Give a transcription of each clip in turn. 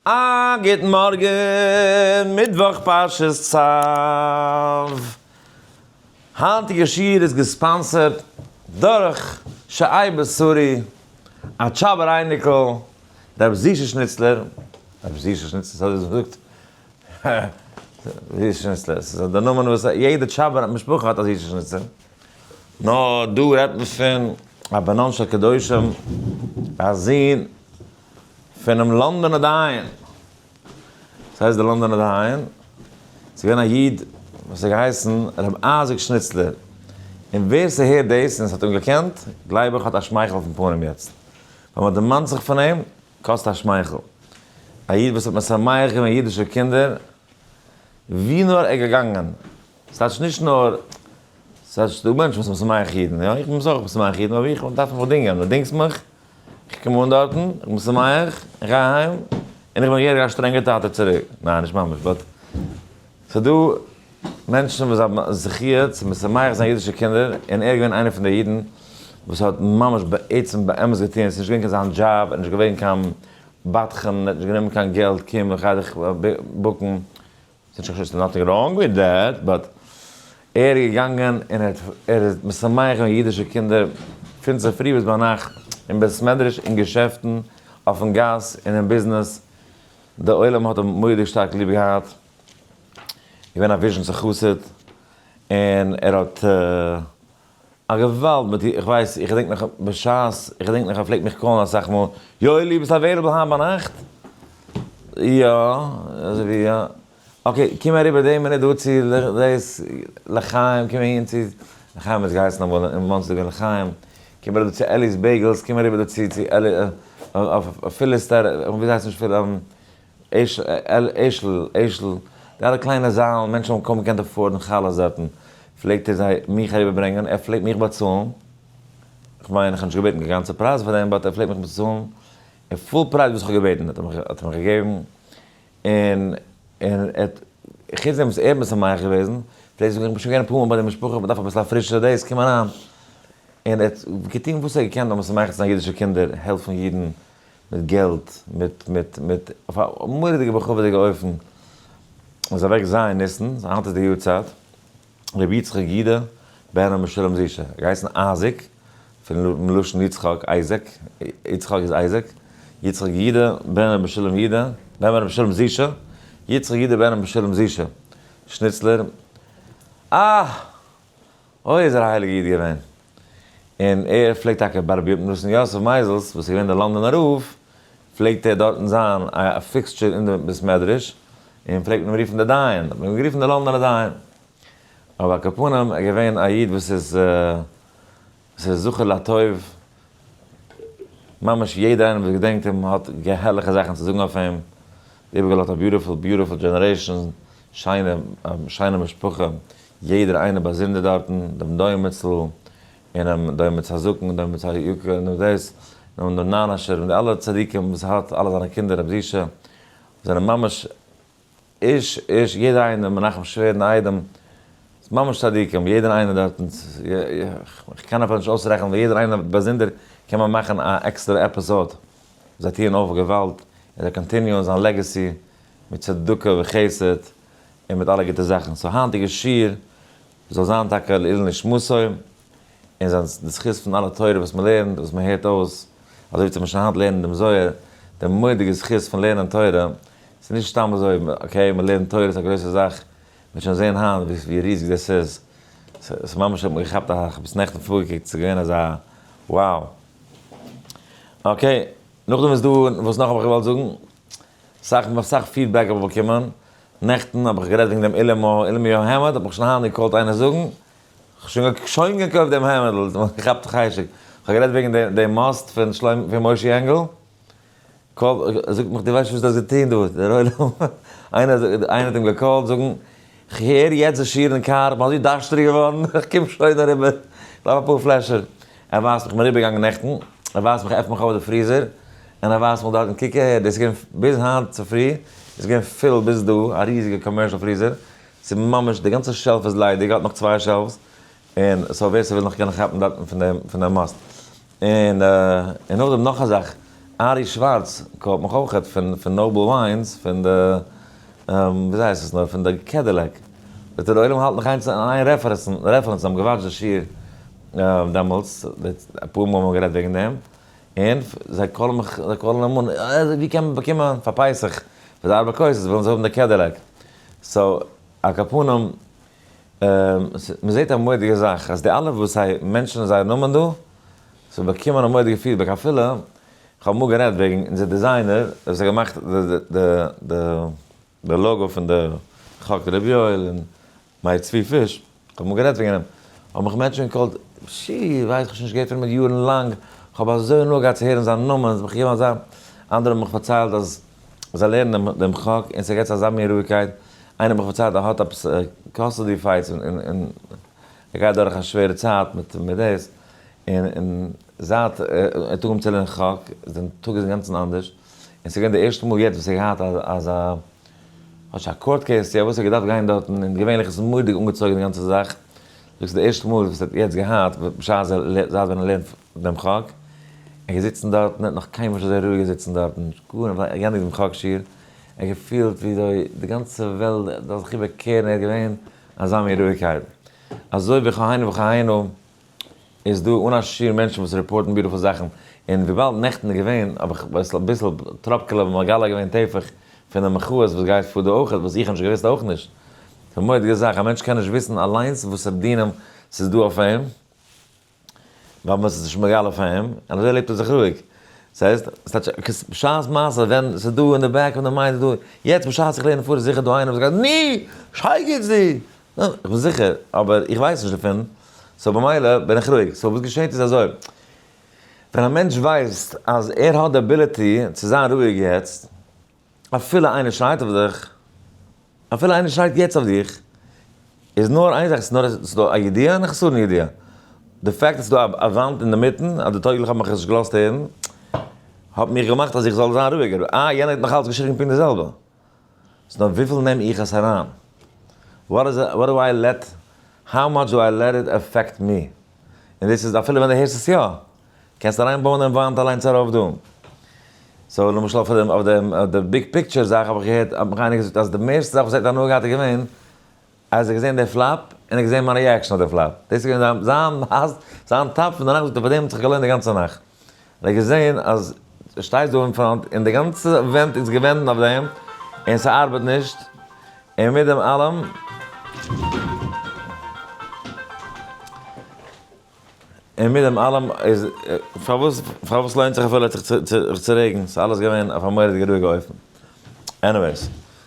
א גוטן מארגן, מיטוואך פרשת צו. היינטיגע שיעור איז גע sponsor ט דורך שאי בשרי, א טשאבער אייניקל, ר' זישע שניצלער, ר' זישע שניצלער, ס'האט געזאגט זישע שניצלער, ס'איז דער נאמען וואס יעדע טשאבער משפחה האט א זישע שניצלער. נאר דא רעדט מען פון א בנן של קדושים, א זון פונעם לאנדאנער דיין. וואס הייסט דער לאנדאנער דיין? ס'איז געווען א איד וואס האט געהייסן ר' אייזיק שניצלער, און ווער ס'הערט דאס און ס'האט אים געקענט, גלייב איך האט א שמייכל אויפן פנים יעצט. ווען מ'דערמאנט זיך פון אים, קאסט א שמייכל. א איד וואס האט משמח געווען אידישע קינדער ווי נאר ער געגאנגען. ס'טייטש נישט נאר, ס'טייטש ס'דא מענטשן וואס משמח אידן, יא, איך בין אויך משמח אידן, אבער איך דארף מיך דינגען, דו דינגסט מיך, איך קום אן דארטן, איך בין משמח, איך גיי אהיים, און איך בין געהעריג א שטרענגער טאטע צוריק. ניין, נישט ממש, but ס'דא מענטשן וואס האבן א זכיה צו משמח זיין אידישע קינדער, און ער איז געווען איינער פון די אידן וואס האט ממש בעצם באמת געטון, ס'איז נישט געווען קיין זיין דזשאב, ער איז נישט געווען קיין בדחן, ער האט נישט גענומען קיין געלט, קום איך גיי דיך book ן, ס'איז נישט קיין nothing wrong with that, but ער איז געגאנגען און ער האט ער איז משמח געווען אידישע קינדער פון צופרי ביז ביינאכט, אין בית מדרש, אין געשעפטן, אויפן גאס, און אין ביזנעס, די עולם האט אים מורא'דיג שטארק ליב געהאט, געווען א וויזשניצער חסיד, און ער האט א געוואלד מיט איך ווייס איך געדענק נאך בשעת איך געדענק נאך ער פלעגט מיך call ן אסאך מאל, יואלי ביסט available היינט ביינאכט? יא, אזוי ווי יא, okay קום אריבער די מינוט דא צו דאס לחיים קום אהין צו לחיים האט עס געהייסן אמאל אין מאנסי איז געווען לחיים, קום אריבער דא צו אלי'ס bagels קום אריבער דא צו צו אלי אויף פיליסטער וויאזוי הייסט נישט אשל, אשל, די אלע קליינע זאלן, מענטשן האבן קוים געקענט afford ן חלות דארטן, פלעגט ער זיי מיך אריבערברענגען, ער פלעגט מיך באצאלן, כ'מיין איך האב נישט געבעטן קיין גאנצע פרייז פאר דעם, but ער פלעגט מיך באצאלן אין full פרייז וואס איך האב געבעטן האט ער מיך האט ער מיך געגעבן, און און ער האט, חוץ דעם וואס ער האט משמח געוועזן, פלעגט ער זאגן איך בין שוין געווען אפאר מאל ביי די משפחה, מ'דארף אביסל א פרישע דאס, קום אריין, און ער האט געטון וואס ער האט געקענט אום משמח צו זיין אידישע קינדער, העלפן אידן, מיט געלט, מיט מיט מיט אויף א מורא'דיגע בכבוד'יגע אופן, איז אוועק ז' ניסן, היינט איז די יארצייט, רבי יצחק יודא בן ר' משולם זישע, געהייסן אייזיק, פון מלשון יצחק, אייזיק, יצחק איז אייזיק, יצחק יודא בן ר' משולם יודא, בן ר' משולם זישע, יצחק יודא בן ר' משולם זישע, שניצלער, אה! אוי איז ער א הייליגע איד געווען. און ער פלעגט טאקע ביי רבי נתן יוסף מייזעלס וואס איז געווען דער לאנדאנער רב, פלעגט ער דארטן זיין א fixture אין די בית מדרש, און פלעגט מען אים רופן דער דיין, האט מען אים גערופן דער לאנדאנער דיין. אבער על כל פנים ער איז געווען א איד וואס איז וואס איז זכור לטוב, ממש יעדער איינער וואס געדענקט אים האט הערליכע זאכן צו זאגן אויף אים, איבערגעלאזט א beautiful beautiful generation, שיינע שיינע משפחה, יעדער איינער באזונדער דארטן, דעם דומ צ'ל, און דעם דומ צ הזקן, דומ צ היקר, און דאס, און דעם נאנאשער, און די אלע צדיקים וואס האט, אלע זיינע קינדער רב זישע, זענען ממש איש איש, יעדער איינער, מנחם שווער און איידעם, ס'איז ממש צדיקים, יעדער איינער דארטן, איך קען אפילו נישט אויסרעכענען, ווייל יעדער איינער באזונדער קען מען מאכן א עקסטערע episode, זיי טוען אויף געוואלד, און זיי continue ען זיין legacy מיט צדקה וחסד, און מיט אלע גוטע זאכן, so היינטיגע שיעור זאל זיין טאקע לעילוי נשמתו, און זיין די זכות פון אלע תורה וואס מען לערנט, וואס מען הערט אויס, אזוי ווי צו משל היינט לערנען דעם זוהר, די מורא'דיגע זכות פון לערנען תורה, ס'איז נישט סתם אזוי, okay, מען לערנט תורה איז א גרויסע זאך, מען וועט שוין זען היינט ווי ריזיג דאס איז, ס'איז ממש האט מיר געכאפט א, כ'האב עס נעכטן פארגעקוקט, ס'איז געווען אזא wow. okay, נאכדעם איז דא, וואס נאך האב איך געוואלט זאגן? סאך אסאך feedback האב איך באקומען, נעכטן האב איך גערעדט וועגן דעם אילעמא, אילעמיו העמד, האט מיך שוין היינט גע call ט איינער זאגן, כ'האב שוין שוין געקויפט דעם העמעדל, ס'האט מיך געכאפט חשק, כ'האב גערעדט וועגן דעם מאסט פון שלמה פון מושי ענגעל, call זאגט מיך דו ווייסט נישט וואס דו האסט געטון דא, דער עולם, איינער איינער האט אים גע call ט זאגן, כ'הער יעצט די שיעור אין קאר, כ'בין אזוי דארשטריג געווארן, כ'קום שוין אריבער, כ'דארף אפאר פלעשער. ער ווייזט מיך, כ'בין אריבערגעגאנגען נעכטן, ער ווייזט מיך, עפן מיך אויף די freezer, און ער ווייזט מיך דארטן, קוק אהער, דאס איז געווען ביז היינט צופרי, איז געווען פול ביז דא, א ריזיגע commercial freezer, ס'איז ממש, די גאנצע shelf איז ליידיג, האט נאך צוויי shelves, און so ווער ס'וויל נאך קען כאפן דארטן פון דעם פון דעם מאסט. און און נאכדעם נאך א זאך. ארי שווארץ call ט מיך אויכעט פון Noble Wines, פון די, וויאזוי הייסט עס נאר, פון די Cadillac. זאגט ער די עולם האלט נאך איינס אין איין reference ן, reference ן, האבן גע watch ט די שיעור דעמאלטס, אפאר מאל האבן מיר גערעדט וועגן דעם, און זיי call ן מיך, זיי call ן אים אן, ווי קען מען באקומען פאר פסח, פאר די ארבע כוסות ווילן זיי האבן די Cadillac. So, על כל פנים, מען זעט א מורא'דיגע זאך, אז די אלע וואס זיי mention ען זייער נאמען דא, זיי באקומען א מורא'דיגע feedback, אפילו, איך האב אמאל גערעדט וועגן אונזער designer, וואס האט געמאכט די logo פון די חק ר' יואל און מאיר צבי פיש, איך האב אמאל גערעדט וועגן אים, האבן מיך מענטשן גע call ט, פשי, ווייס איך שוין נישט געהערט פון אים יארן לאנג, איך האב אזוי הנאה געהאט צו הערן זיין נאמען, עס האט מיך געגעבן אזא, אנדערע האבן מיך פארציילט אז זיי לערנען דעם חק און ס'געט זיי אזא מין רואיגקייט, איינער האט מיך פארציילט ער האט עפעס custody fights און ער גייט דורך א שווערע צייט מיט דאס, און זייט ער האט אנגעהויבן צו לערנען חק, זיין טאג איז אינגאנצן אנדערש, און ס'איז געווען די ערשטע מאל יעצט וואס ער האט געהאט אזא, כאטש א court case צו וואס ער האט געדארפט גיין דארטן, און געווענליך איז עס מורא'דיג אנגעצויגן די גאנצע זאך, זאגט ס'איז די ערשטע מאל וואס ער האט יעצט געהאט, בשעת זייט ווען ער לערנט דעם חק, ער איז געזיצן דארטן, ער האט נאך קיינמאל נישט אזוי רואיג געזיצן דארטן, גארנישט, געענדיגט דעם חק שיעור, ער האט געפילט וויאזוי די גאנצע וועלט זאל זיך איבערקערן, ער איז געווען אזא מין רואיגקייט. אזוי וכהנה וכהנה איז דא אן א שיעור מענטשן וואס report ן beautiful זאכן, און וויבאלד נעכטן איז געווען האב איך אביסל טראפקעלע מגלה געווען טפח פון די מחאות וואס גייט פאר דא אויכעט וואס איך האב נישט געוואוסט אויך נישט. ס'איז א מורא'דיגע זאך, א מענטש קען נישט וויסן אליינס וואסערע דינים ס'איז דא אויף אים, ווייל מען איז נישט מגלה פאר אים, און אזוי לעבט ער זיך רואיג. ס'הייסט, ס'טייטש, בשעת מעשה ווען ס'איז דא אין די back of the mind איז דא, יעצט בשעת איך לערן פאר איז זיכער דא איינער וואס גייט, ני! שייגעץ דו! איך בין זיכער, אבער איך ווייס נישט דערפון, so במילא בין איך רואיג. So וואס געשעט איז אזוי, ווען א מענטש ווייסט אז ער האט די ability צו זיין רואיג יעצט, אפילו איינער שרייט אויף דיך, אפילו איינער שרייט יעצט אויף דיך, איז נאר איין זאך, ס'איז נאר א ידיעה און א חסרון ידיעה. די fact אז ס'איז דא א וואנט אינדערמיטן, אז די טויגליך האבן מיך נישט געלאזט הערן, האט מיך געמאכט אז איך זאל זיין רואיגער. אה, יענער האט נאך אלץ געשריגן פונקט די זעלבע. ס'איז נאר וויפיל נעם איך עס אריין? What is what do I let, how much do I let it affect me? און דאס איז אפילו ווען דו הערסט עס יא. קענסט אריין בויען דעם וואנט אליינס ארויף דא. So למשל אויף דעם אויף דעם די big picture זאך האב איך געהערט האט מיך איינער געזאגט אז די מערסטע זאך וואס ער האט הנאה געהאט איז געווען אז ער האט געזען די flop און ער האט געזען מיין reaction אויף די flop. דאס איז געווען זיין זיין זיין top פון די נאכט זאגט ער פאר דעם האט זיך געלוינט די גאנצע נאכט. ער האט געזען אז שטייסט דא אין front און די גאנצע ווענט איז געווענדן אויף דעם און ס'ארבעט נישט און מיט דעם אלעם און מיט דעם אלעם איז פארוואס פארוואס לוינט זיך אפילו זיך צו רעגן? ס'איז אלעס געווען אויף א מורא'דיגע רואיגע אופן. Anyways,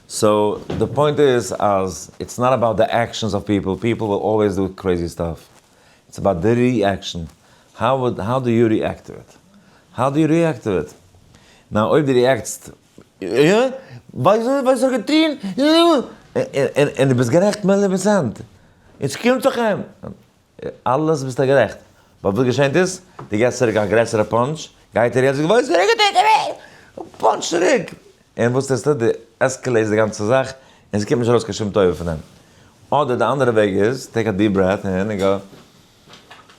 so די point איז אז it's not about the actions of people, people will always do crazy stuff. It's about the reaction. How how do you react to it? How do you react to it? Now אויב דו react סט יא, ווייסט וואס ער האט געטון? און דו ביסט גערעכט מיליאן פראצענט. און ס'קומט זיך אים. אלעס ביסטו גערעכט, באט וואס געשענט איז, דו געסט צוריק א גרעסערע punch, גייט ער יעצט זאגן וואס punch צוריק! און וואס טוסטו? דו escalate סט די גאנצע זאך, און ס'קומט נישט ארויס קיין שום טובה פון דעם. אדער די אנדערע וועג איז, take a deep breath און go,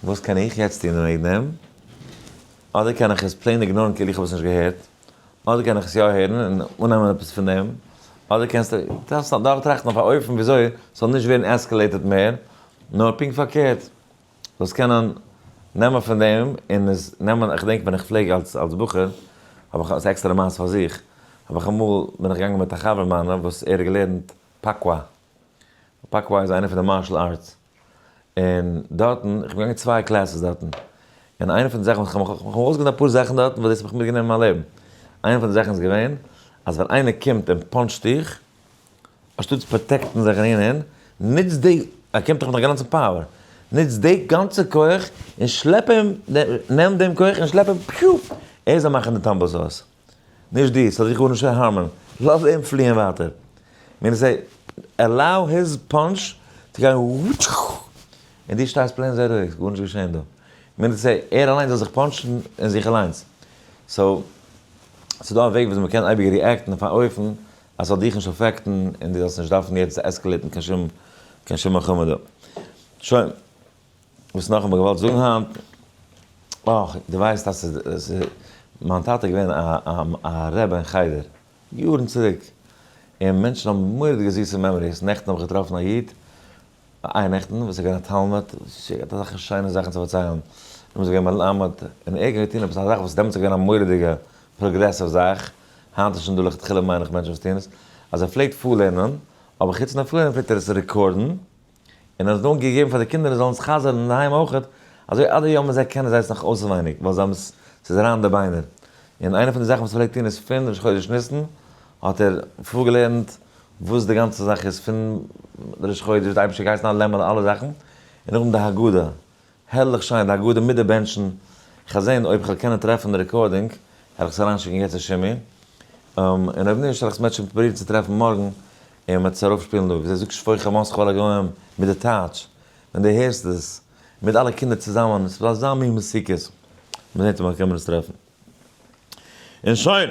וואס קען איך יעצט טון וועגן דעם? אדער קען איך עס plain ignore ן כאילו איך האב עס נישט געהערט, אדער קען איך עס יא הערן און אננעמען עפעס פון דעם, אדער קענסטו דארפסט דורכטראכטן אויף א אופן וויאזוי ס'זאל נישט ווערן escalated מער, נאר פונקט פארקערט, זאלסט קענען נעמען פון דעם און עס נעמען, איך געדענק ווען איך פלעג אלס אלס בחור, האב איך, ס'איז עקסטערע מעשה פאר זיך, האב איך אמאל בין איך געגאנגען מיט א חבר מיינער וואס ער האט געלערנט פאקווא, פאקווא איז איינע פון די martial arts, און דארטן, איך בין געגאנגען צוויי classes דארטן, און איינע פון די זאכן וואס איך האב מיך ארויסגענומען אפאר זאכן דארטן וואס דאס האב איך מיטגענומען אין מיין לעבן, איינע פון די זאכן איז געווען, אז ווען איינער קומט און punch ט דיך, אנשטאט צו protect ן זיך און אהין, נוץ די, ער קומט דאך מיט א גאנצע power, נוץ די גאנצע כח און שלעפ אים, נעם דעם כח און שלעפ אים, פיו! ער זאל מאכן די tumble sauce. נישט דו, ס'זאל דיך גארנישט harm ען, לאז אים פליען ווייטער. מיינט עס allow his punch צו גיין און דו שטייסט plain זייער רואיג, ס'גארנישט געשען דא. מיינט עס ער אליינס זאל זיך punch ן אין זיך אליינס. So, ס'דא א וועג וויאזוי מ'קען אייביג react ן אויף א אופן אז ס'זאל דיך נישט affect ן און דו זאלסט נישט דארפן יעצט escalate ן קיין שום קיין שום מלחמה דא. שוין. וואס נאך האב איך געוואלט זאגן היינט? אך, דו ווייסט אז ס'איז. מיין טאטע איז געווען א רבי אין חדר, יארן צוריק, און מענטשן האבן מורא'דיגע זיסע memories, נעכטן האב איך געטראפן א איד, איי נעכטן וואס איז געווען א תלמיד, ער האט אזעלכע שיינע זאכן צו פארציילן, נאכדעם איז ער געווען מלמד, און ער האט געטון עפעס א זאך וואס דעמאלטס איז געווען א מורא'דיגע progressive זאך, היינט איז שוין דא לכתחילה מיין איך מענטשן וואס טוען עס, אז ער פלעגט פארלערנען, אבער חוץ פון פארלערנען פלעגט ער עס record ן, און ער האט עס דאן געגעבן פאר די קינדער זיי זאלן עס חזר'ן אינדערהיים אויכעט, אזוי עד היום הזה קענען זיי עס נאך אויסעווייניג, ווייל זיי האבן עס, ס'איז אריין אין די ביינער. און איינע פון די זאכן וואס ער פלעגט טון איז פון ראש חודש ניסן האט ער פארגעלערנט וואס די גאנצע זאך איז פון ראש חודש, די אייבערשטער געהייסן א לעמעלע אלע זאכן, און נאכדעם די הגדה, הערליך שיין די הגדה מיט די בענטשן, כ'על זען אויב כ'וועל קענען טרעפן די recording, וועל איך עס אריינשיקן יעצט צו שימי, און אויב נישט וועל איך עס מערטשעם פרובירן צו טרעפן מארגן, און מ'וועט עס ארויפשפילן דא, ווי אזוי זאגט שפוך חמתך על הגוים מיט די טייטש, ווען דו הערסט עס, מיט אלע קינדער צוזאמען, עס איז אזא מין מתיקות, מ'זעט אויב מ'קען עס טרעפן. און שוין!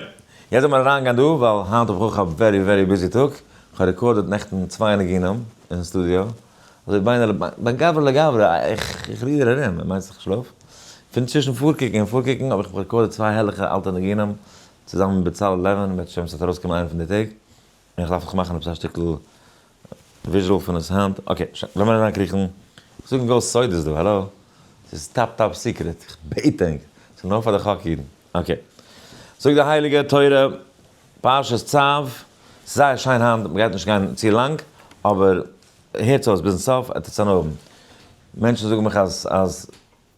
יעצט זאל מען אריינגיין דא, ווייל היינט האב איך אויך א very very busy טאג, כ'האב recorded נעכטן צוויי ניגונים אין סטודיאו, אזוי בין לבין, בין גברא לגברא, איך רודער ארום, מיינסט איך שלאף? פון צווישן פארקוקן און פארקוקן האב איך recorded צוויי הערליכע אלטע ניגונים, צוזאמען מיט בצלאל לעווין, בעז ה ס'וועט ארויסקומען איינע פון די טעג, און איך דארף נאך מאכן עפעס א שטיקל visual פון עס היינט, okay, שוין, לאמיר אריינקריכן, איך זאג גאר סודות דא, האלא? ס'איז top top secret, איך בעט ענק, ס'איז נאר פאר די חק אידן, okay. זאגט די הייליגע תורה, פרשת צו, ס'איז זייער שיין היינט, מ'גייט נישט גיין צו לאנג, אבער הערטס אויס ביזן סוף, עטס וועטס הנאה האבן. מענטשן זאגן מיך אז אז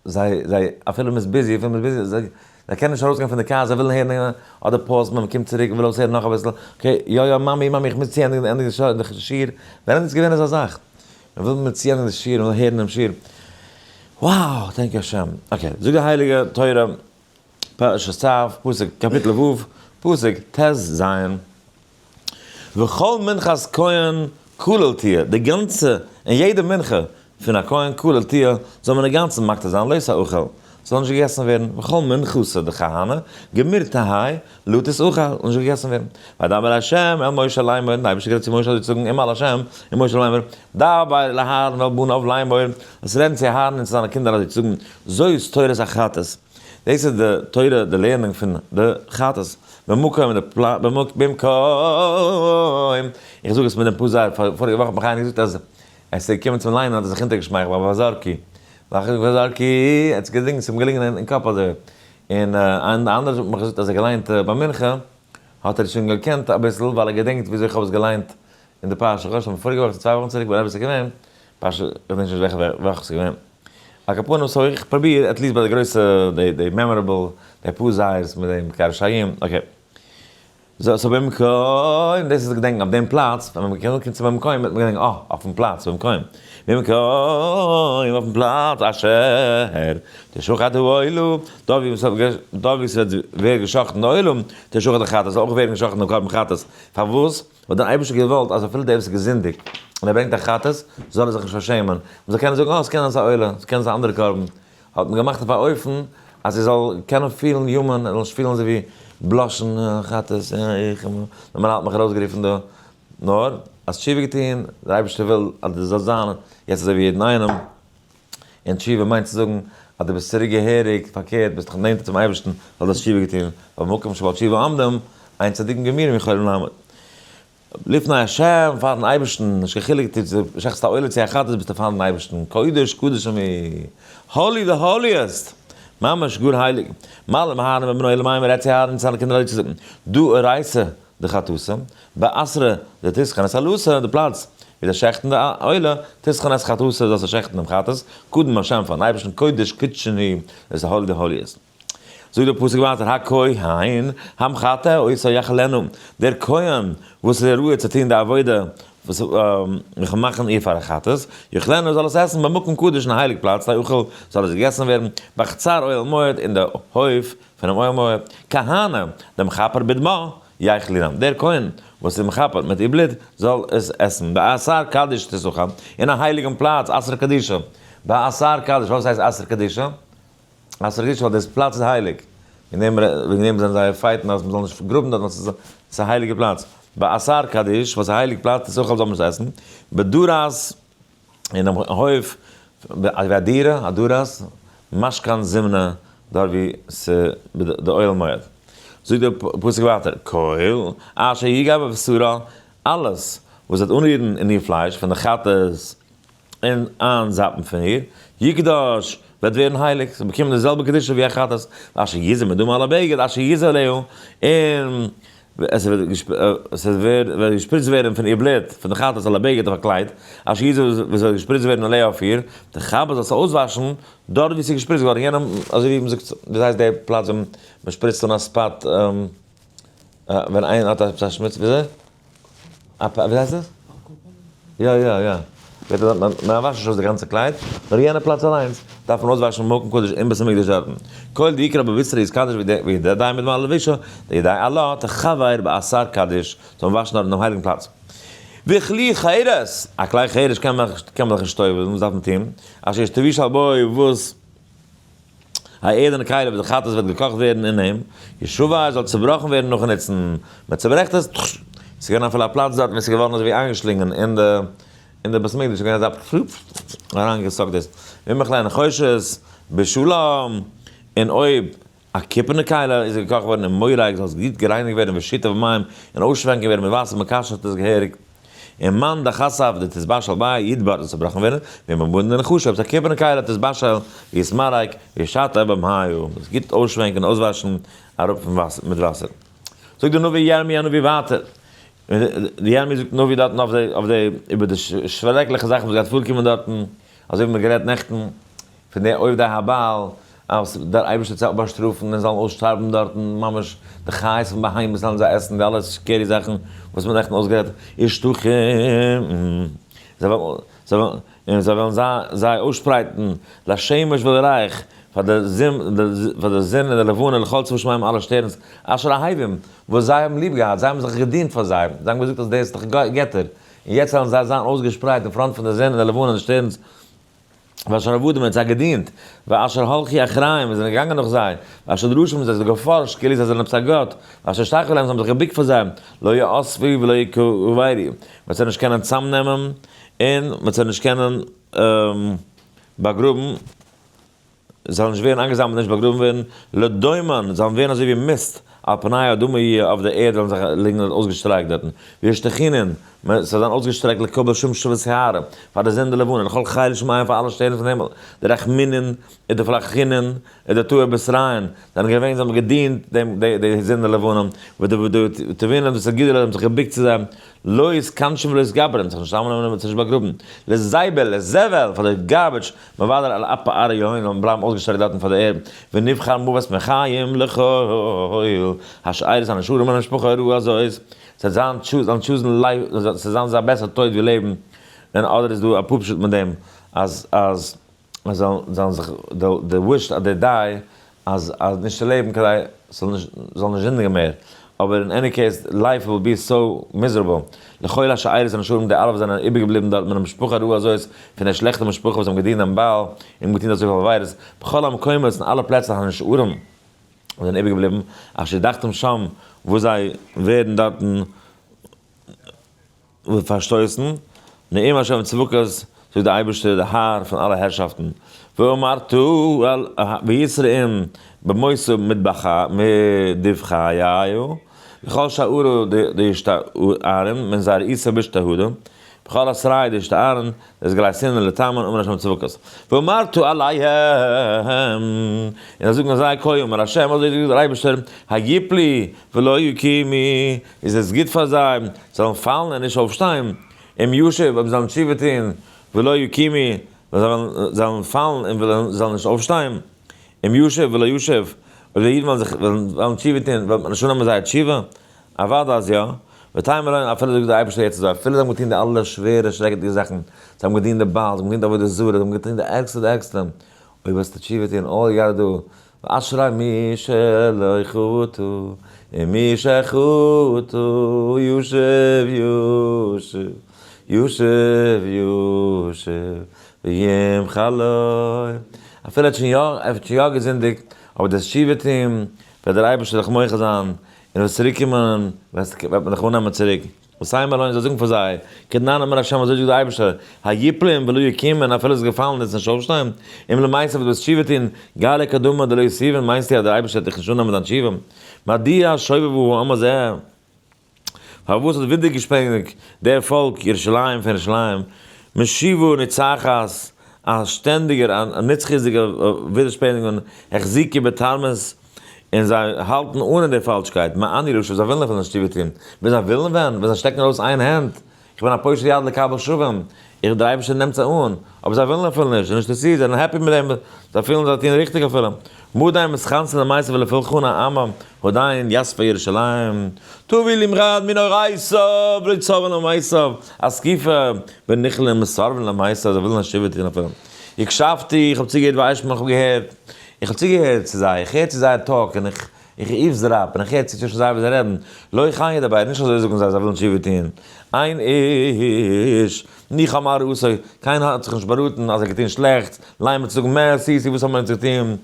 זיי זיי אפילו מ'איז busy אפילו מ'איז busy זיי זיי קענען נישט ארויסגיין פון די קאר זיי ווילן הערן אדער pause מען קומט צוריק מ'וויל אויסהערן נאך אביסל okay יא יא מאמי מאמי איך מוז צוענדיגן ענדיגן די שיעור ווען איז געווען אזא זאך? מ'וויל מיר צוענדיגן די שיעור מ'וויל הערן דעם שיעור wow thank you השם okay זאגט די הייליגע תורה פרשת צו פסוק קאפיטל ו' פסוק ט ז וכל מנחת כהן כליל תהיה, די גאנצע און יעדע מנחה פון א כהן כליל תהיה, זאל מען אינגאנצן מקטיר זיין לא תאכל, ס'זאל נישט געגעסן ווערן, וכל מנחתא דכהני גמור תהא, לא תאכל, זאל נישט געגעסן ווערן. וידבר ה' אל משה לאמור, און דער אייבערשטער גערעדט צו משה אזוי צו זאגן, און אל ה' אל משה לאמור, דבר אל אהרן ואל בניו לאמור, זאלסט רעדן צו אהרן און צו זיינע קינדער אזוי צו זאגן, זאת תורת החטאת, דאס איז די תורה, די לערנונג פון די חטאת, במקום אין די פלאץ, במקום, איך זאג עס מיט דעם פסוק, פאריגע וואך האט מיך איינער געזאגט אז עס איז געקומען צום ליינען האט ער זיך אונטערגעשמייכלט ביי והזרקי, והזרקי, ער האט עס געזינגען, עס איז אים געלינגען אין קאפ אזוי, און אנדערע האט מיך געזאגט אז ער האט געליינט ביי מנחה, האט ער שוין געקענט אביסל ווייל ער געדענקט וויאזוי איך האב עס געליינט אין די פרשה, כ'ווייס נישט פאריגע וואך צו צוויי וואכן צוריק ווען עפעס איז געווען, פרשה, כ'געדענק נישט וועלכע וואך ס'איז געווען. על כל פנים so איך פרוביר at least ביי די גרויסע די די memorable די פאר זייערס מיט דעם קרשיים okay. so במקום דאס איז געדענקן אויף דעם פלאץ ווען מען קומט צו במקום וועט מען געדענקן אה אויפן פלאץ במקום במקום אויפן פלאץ אשר תשחט העולה דארט ווי ס'וועט ווערן געשחט'ן די עולה תשחט החטאת זאל אויך ווערן געשחט'ן די קרבן חטאת פארוואס האט דער אייבערשטער געוואלט אז אפילו דער וואס איז געזינדיגט און ער ברענגט א חטאת, זאל ער זיך נישט פארשעמען, מען זאל קענען זאגן, אה, עס קען זיין ס'איז א עולה, עס קען זיין א אנדערע קרבן, האט מען געמאכט אויף א אופן אז ער זאל קענען פילן human, ער זאל נישט פילן אזוי ווי blush ן, אה, חטאת, אה, איך, דער מנהל האט מיך ארויסגערופן דא, נאר, האסט תשובה געטון, דער אייבערשטער וויל אז דו זאלסט זיין יעצט אזוי ווי יעדן איינעם, און תשובה מיינט צו זאגן אז דו ביסט צוריק געהעריג, פארקערט, ביסט דיך נענטער צום אייבערשטן ווייל דו האסט תשובה געטון, ווייל במקום שבעלי תשובה עומדים, אין צדיקים גמורים יכולים לעמוד. לפני השם, פארן אייבערשטן, נישט קיין חילוק צו דו שעכטסט א עולה צו א חטאת, ביסטו פארן אייבערשטן, קודש קדשים הוא, holy the holiest, ממש גאר הייליג, מלא מהרן ובן עולם מים רעדט צו אהרן און צו זיינע קינדער אזוי צו זאגן, דא אורייתא דחטאתא, באתרא דתסחן את עולתא, די פלאץ ווי זיי שעכטן די עולה, תסחן את חטאתא, זאלסטו שעכטן דעם חטאת, קדם השם פארן אייבערשטן, קודש קדשין הוא, דאס איז holy the holiest. זאגט דער פסוק ווייטער, הכהן המחטא אותה יאכלנה, דער כהן וואס איז ראוי צו טון די עבודה, וואס איך מאכן איר פאר א חטאת, יאכלנה זאל עס עסן במקום קדוש אין א הייליג פלאץ, תאכל זאל עס געגעסן ווערן, בחצר אוהל מועד אין די הויף פונעם אוהל מועד, כהנא דמכפר בדמה יאכלנה, דער כהן וואס איז מכפר מיט איר בלוט זאל עס עסן, באתר קדיש תאכל, אין א הייליגן פלאץ, אתרא קדישא, באתר קדיש, פארוואס הייסט אתרא קדישא? אתרא קדישא ווייל דאס פלאץ איז הייליג, וועגן דעם וועגן דעם זענען זיי fight ן אז מען זאל נישט גראבן דארט ווייל ס'איז א הייליגע פלאץ, באתר קדיש וואס איז א הייליג פלאץ תאכל זאל מען עס עסן, בדרת אינעם הויף, ווי א דירה, א דרת, משכן זימנא. דארט ווי ס'די אוהל מועד. זאגט דער פסוק ווייטער, כל אשר יגע בבשרה, אלעס וואס וועט אנרירן אין איר פלייש פון די חטאת און איינזאפן פון איר, יקדש, וועט ווערן הייליג, ס'וועט באקומען די זעלבע קדושה ווי א חטאת, ואשר יזה מדמה על הבגד, אשר יזה עליה, און עס וועט געשפריצט ווערן פון איר בלוט, פון די חטאת על הבגד אויף א קלייד, אשר יזה וואס וועט געשפריצט ווערן עליה אויף איר, תכבס זאלסטו אויסוואשן דארט וואו ס'איז געשפריצט געווארן, יענעם, אזוי ווי מ'זאגט, ווי הייסט די פלאץ ווען מ'שפריצט אן א spot, ווען איינער האט עפעס א שמוץ, וויאזוי? ווי הייסט עס? יא יא יא. מען וואשט נישט אויס די גאנצע קלייד, נאר יענע פלאץ אליינס דארף מען אויסוואשן מקום קדוש אין בית המקדש דארטן. כל דיקרא בבשרה יתקדש וידע מיט מעלה לבושה, דידע עלה תחבר באתר קדיש, זאל מען וואשן דארט אינעם הייליגן פלאץ. וכלי חרס, א כלי חרס קען מען דאך נישט טובל'ן, וואס דארף מען טון? אשר ישתבשל בו וואס א ערדענע כלי וואס די חטאת וועט געקאכט ווערן אין אים, ישבר זאל צעבראכן ווערן נאכן נוצן, מען צעברעכט עס, ס'איז געווען אפילו א פלאץ דארט וואו ס'איז געווארן אזוי ווי איינגעשלינגען אין די אין די בית המקדש, איז געווען אזא פלופ, אריינגעסאקט דאס, ואם בכלי נחושת בשלום, און אויב א קופערנע כלי איז געקאכט געווארן אין מורג זאל עס גוט גערייניגט ווערן ושיטף במים און אויסשווענקען ווערן מיט וואסער, מען כשר'ט עס געהעריג. און מאן דחסף דתתבשל ביה יתבר זאל צעבראכן ווערן, ואם במדין דנחושא אויב ס'איז א קופערנע כלי תתבשל ויתמרק וישטף במיא, דאס גוט אויסשווענקען און אויסוואשן אראפ פון וואסער מיט וואסער. זאגט דער נביא ירמי' הנביא ווייטער, די ירמי' זאגט נביא דארטן אויף די אויף די איבער די שרעקליכע זאכן וואס גייט פארקומען דארטן, אזוי ווי מ'האט גערעדט נעכטן, פון די עובדי הבעל, אז דער אייבערשטער וועט זיי באשטראפן און זאלן אויסשטארבן דארטן, ממש די חיות און בהמות זאלן זיי עסן, די אלע scary זאכן וואס מ'האט נעכטן אויסגערעדט, ישתחום, זיי וועלן, און זיי וועלן זיי אויסשפרייטן, לשמש ולירח, פאר די זון, פאר די זון און די לבנה, לכל צבא שמים אלע שטערנס, אשר אהבים, וואס זיי האבן ליב געהאט, זיי האבן זיך געדינט פאר זיי, זיי האבן געזאגט אז דאס איז דאך געטער, און יעצט וועלן זיי זיין אויסגעשפרייט אין front פון די זון און די לבנה און די שטערנס, ואשר עבדום האט זיי געדינט, ואשר הלכו אחריהם און זענען געגאנגען נאך זיי, ואשר דרשו און זיי האבן געפארשט כאילו זיי זענען עפעס א גאט, ואשר השתחוו להם זיי האבן זיך געבוקט פאר זיי, לא יאספו ולא יקברו, מ'וועט זיי נישט קענען צאמנעמען און מ'וועט זיי נישט קענען באגראבן, זיי זאלן נישט ווערן איינגעזאמלט און נישט באגראבן ווערן, לדומן, זיי וועלן ווערן אזוי ווי מיסט, על פני האדמה יהיה, אויף דער ערד וועלן זיי ליגן אויסגעשטרעקט דארטן, וישתחינון, מען זאל זיין אויסגעשטרעקט לקבל שמשא ושערה, פאר די זון די לבנה, לכל חיל שמים פאר אלע שטערנס פון הימל, די רחמינין, און די פלחינין, און די טועי בשריין, זענען געווען, זיי האבן געדינט דעם די זון די לבנה, ודתבינן וסגידו להם, זיך געבוקט צו זיי, לא יתכנשו ולא יתגברן, זיך נישט צוזאמנעמען און זיך נישט באגראבן, לזבל, לזבל, פאר די garbage, מבדר על אפי ארעא יהון, זאלן בלייבן אויסגעשטרעקט דארטן פאר די ערד, ונבחר מוות מחיים לכל השארית הנשארים מן המשפחה הרעה הזאת, זיי זיין זאלן choose ן life, ס'זאל זיין זיי בעסער טויט ווי לעבן, און אדער איז דא א פשט מיט דעם אז אז זיי זאלן זיך די wish אז they die אז אז נישט צו לעבן כדי ס'זאל נישט זאל נישט זינדיגן מער, אבער אין any case life will be so miserable, לכל השארית הנשארים די אלע וואס זענען איבערגעבליבן דארט מן המשפחה הרעה הזאת פון די שלעכטע משפחה וואס האבן געדינט דעם בעל און געטון אזויפיל עבירות, בכל המקומות אין אלע פלעצער הנשארים. וואס זענען איבערגעבליבן, אשר הדחתם שם, וואס זיי ווערן דארטן פארשטויסן, נאום השם צבקות, זאגט דער אייבערשטער, דער האר פון אלע הערשאפטן, ואמרת אל ויתרעם במותו מדבחיו, לכל שערו דשתארם, מן זייער עיסה בשתהודה, בכל אסריי דשתארן, דאס גלייך שנאה לטעמן אמר השם צבקות. ואמרת אליהם, און זיי זאגן אזי כה אמר השם, אזוי זאגט דער אייבערשטער, היפלו ולא יקומו, איז עס גוט פאר זיי, זיי זאלן פאלן און נישט אויפשטיין, אם ישוב, אויב זיי זאלן תשובה טון, ולא יקומו, זיי זאלן פאלן און זאלן נישט אויפשטיין, אם ישוב ולא ישוב, אויב די אידן וועלן זיך וועלן תשובה טון, וועט מען נישט אננעמען זייער תשובה? אוודאי אז יא. ותאמר להם, אפילו זאגט דער אייבערשטער יעצט אזוי, אפילו זיי האבן געטון די אלע שווערע שרעקעדיגע זאכן, זיי האבן געדינט די בעל, זיי האבן געדינט עבודה זרה, זיי האבן געטון די ערגסטע די ערגסטע, אויב וועסטו תשובה טון, all you gotta do, ואשרי מי שלא חטא, ומי שחטא ישוב ישוב, ישוב ישוב, וימחל לו. אפילו ער האט שוין יא, ער האט שוין יא געזינדיגט, אבער דאס תשובה טון, וועט דער אייבערשטער דיך מוחל זיין, און וועסט צוריק קומען, וועט מען דיך אננעמען צוריק. ותאמר להן, זיי זאגן פאר זיי, כדנן אמר השם, אזוי זאגט דער אייבערשטער, היפלו ולא יקומון, אפילו עס איז געפאלן וועט עס נישט אויפשטיין, אם למיסב דו וועסט תשובה טון, גלי קדמא דלא יתיבון, מיינסטו אז דער אייבערשטער וועט דיך נישט אננעמען דיין תשובה? מדוע שובבו העם הזה? פארוואס האט ווידערגעשפעניגט דער פאלק ירושלים פון ירושלים, משיבה ניצחת, א שטענדיגער א נצחיות'דיגער ווידערשפעניגונג, החזיקו בתרמית, און זיי האלטן אן אין די פאלשקייט, מה אני רשע, זיי ווילן אפילו נישט תשובה טון, ווען זיי ווילן ווען, ווען זיי שטעקן ארויס איין הענט, איך בין א פושט יד לקבל שבים, איך דער אייבערשטער נעמט זיי אן, אבער זיי ווילן אפילו נישט, זיי זענען נישט אינטערעסירט, זיי זענען happy מיט דעם, זיי פילן זיי טוען ריכטיג אפילו. מדי מתכנסין למעשה ולפולחנא עמא, עדיין יספה ירושלים, תביא למרד מן אורייתא ולא צורן למעשיו, אסקיפה ונכלין מסרבין למעשה, זיי ווילן נישט תשובה טון אפילו. הקשבתי, איך האב צוגעהערט ואשמע, איך האב געהערט, איך האב צוגעהערט צו זיי, איך הער צו זייער talk און איך איך eavesdrop און איך הער צו צווישן זיי וואס זיי רעדן, לא כן ידבר, נישט אזוי זאגן זיי, זיי ווילן תשובה טון, אין איש ניחם על רעתו, קיינער האט זיך נישט באראטן אז ער האט געטון שלעכטס, לאמר צו זאגן מה עשיתי, וואס האבן מיר אונז געטון,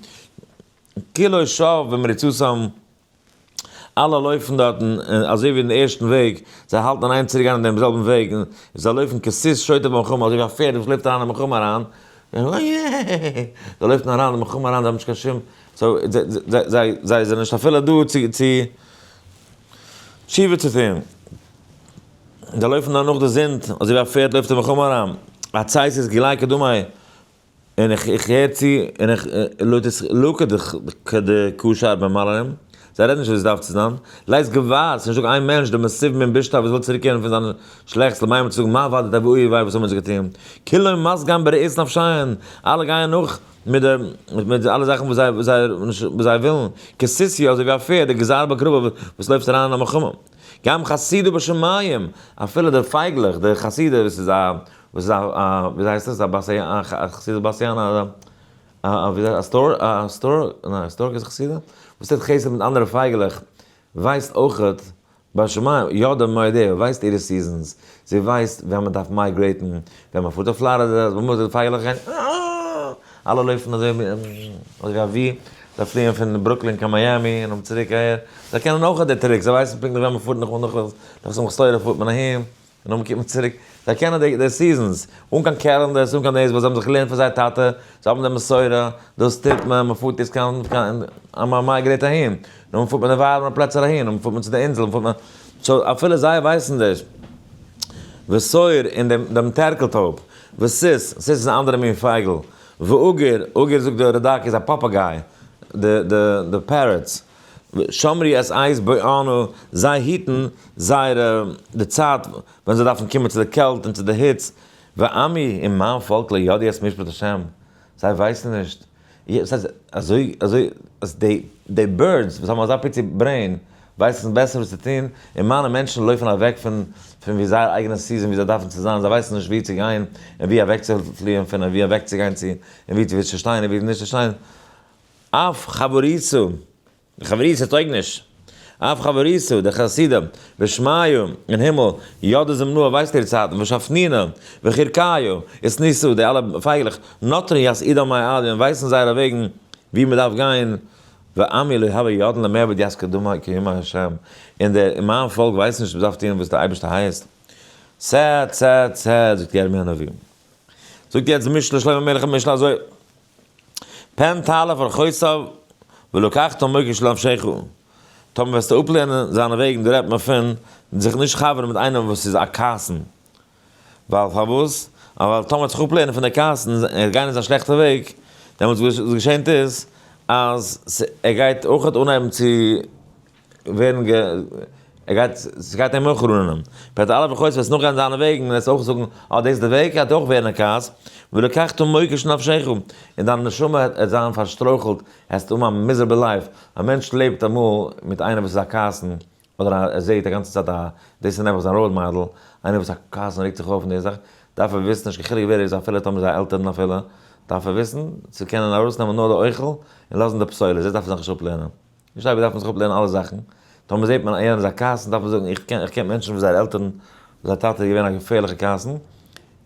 כולו שב במרוצתם, אלע לויפן דארטן אזוי ווי אין די ערשטן וועג, זיי האלטן אין איין צוריק גיין אין דעם זעלבן וועג, און זיי לויפן כסוס שוטה במלחמה, אזוי ווי א פערד וואס לויפט אריין אין מלחמה אריין, זיי לויפן אריין אין מלחמה אריין, זיי האבן נישט קיין שום, so זיי זענען נישט אפילו דא צו תשובה צו טון. זיי לויפן נאר נאך די זינד, אזוי ווי א פערד לויפט אין מלחמה אריין. א צייט איז גלייך כדמי, און איך איך הער צו, און איך לויט עס לקה כדקשר במלאים, זיי רעדן נישט ווי עס דארף צו זיין. לייז געוואר, ס'איז נישטא איין מענטש דער מסיב מן בישתא וואס וויל צוריקקערן פון זיין שלעכטס למען צו זאגן מה עבדת ואוי וויי וואס האבן מיר זיך געטון. כולו מסגן ברעות נפשיהן, אלע גייען נאך מיט די מיט די אלע זאכן וואס זיי וואס זיי וואס זיי ווילן, כסוסיא אזוי ווי א פערד די גזר בקרבה וואס לויפט אריין אין א מלחמה. גם חסידה בשמים, אפילו די פייגלעך, די חסידה וואס איז א וואס איז א א וויאזוי הייסט עס א בת א חסידה בת ים א א וויאזוי א stork א stork ניין א stork איז חסידה? וואס טוט חסד מיט אנדערע פייגלעך ווייסט אויכעט בשמים, יא די מודעה ווייסט אירע seasons, זי ווייסט ווען מען דארף migrate ן, ווען מען פארט אויף פלארידע, אז מען מוז די פייגעלעך גיין אה! אלע לויפן אזוי אזוי ווי זיי פליען פון ברוקלין קיין מיאמי און צוריק אהער, זיי קענען אויך די trick, זיי ווייסן פונקטליך ווען מען פארט נאך נאך נאך שמחת תורה פארט מען אהין, און נאכדעם קומט מען צוריק, זיי קענען די די seasons, אן קיין calendars אן קיין דאס, ווייל זיי האבן זיך געלערנט פון זייער טאטע, זיי האבן די מסורה, דאס טוט מען, מען פארט יעצט קיין קיין מען migrate אהין, נאכדעם פארט מען די ווארעמע פלעצער אהין, נאכדעם פארט מען צו די אינזל, פארט מען, so אפילו זיי ווייסן דאס. ותור און דעם דעם טערקל טויב, וסיס, סיס איז א אנדערע מין פייגל, ועגור, עגור זאגט די רד"ק איז א פאפאגיי, די די די parrots, שמרו את עת בואנה, זיי היטן זייערע די צייט ווען זיי דארפן קומען צו די קעלט און צו די היץ, ועמי און מיין פאלק לא ידעו את משפט השם, זיי ווייסן נישט, וואס הייסט אזוי אזוי אז די די birds וואס האבן אזא פיצי brain ווייסן בעסער וואס צו טון, און מיינע מענטשן לויפן אוועק פון פון ווי זייער אייגענע season ווי זיי דארפן צו זיין, זיי ווייסן נישט ווי צו גיין און ווי אוועק צו פליען פון און ווי אוועק צו גיין צו און ווי צו שטיין און ווי נישט צו שטיין. אף חברותא. די חברותא טויג נישט. אף חברותא, די חסידים, בשמיא, אין הימל, ידע זמנא ווייסט איר צייטן, ושפנינה, וחירקיא, ותניסא, די אלע פייגלעך, נטרין ית אידם מועדין, ווייסן זייערע וועגן ווי מען דארף גיין, ועמי לא הוה ידען למעבד ית קדמא כימי השם, און די און מיין פאלק ווייסט נישט מען דארף טון וואס די אייבערשטער הייסט. סע צע צע, זאגט ירמי' הנביא. זאגט יעצט משלי שלמה המלך משלי אזוי. פן תעלה אורחותיו ולקחת מוקש לנפשך, טאמער וועסטו אפלערנען זיינע וועגן, דא רעדט מען פון זיך נישט חבר'ן מיט איינעם וואס איז א כעסן, ווייל פארוואס? ווייל טאמער וועט זיך אפלערנען פון די כעסן און ער גיין אין זיין שלעכטע וועג, דעמאלטס וואס געשענט איז אז ער גייט אויכעט אנהייבן צו ווערן גע ער גייט ס'גייט אים אויך רונענען. פרט א' וחוץ וועסט נאכגיין זיינע וועגן און וועסט אויך זאגן אה דאס איז די וועג גייט אויך ווערן א כעס, ולקחת מוקש נפשך, און דיין נשמה וועט זיין פארשטרויכלט, העסט האבן א miserable life, א מענטש לעבט אמאל מיט איינער וואס איז א כעסן, אדער א ער זעהט א גאנצע צייט א דאס איז נעבעך זיין role model, איינער וואס איז א כעסן רעגט זיך אויף און די זאך, דארף ער וויסן נישט קיין חילוק ווער ער איז אפילו טאמער זייער עלטערן אפילו, דארף ער וויסן צו קענען ארויסנעמען נאר די אוכל און לאזן די פסולת, דאס דארף ער זיך נישט אפלערנען. נישט אייביג דארף מען זיך אפלערנען אלע זאכן, טאמער זעט מען אז יענער איז א כעסן דארף מען זאגן איך קען איך קען מענטשן וואס זייער עלטערן זייער טאטע איז געווען א געפערליכע כעסן,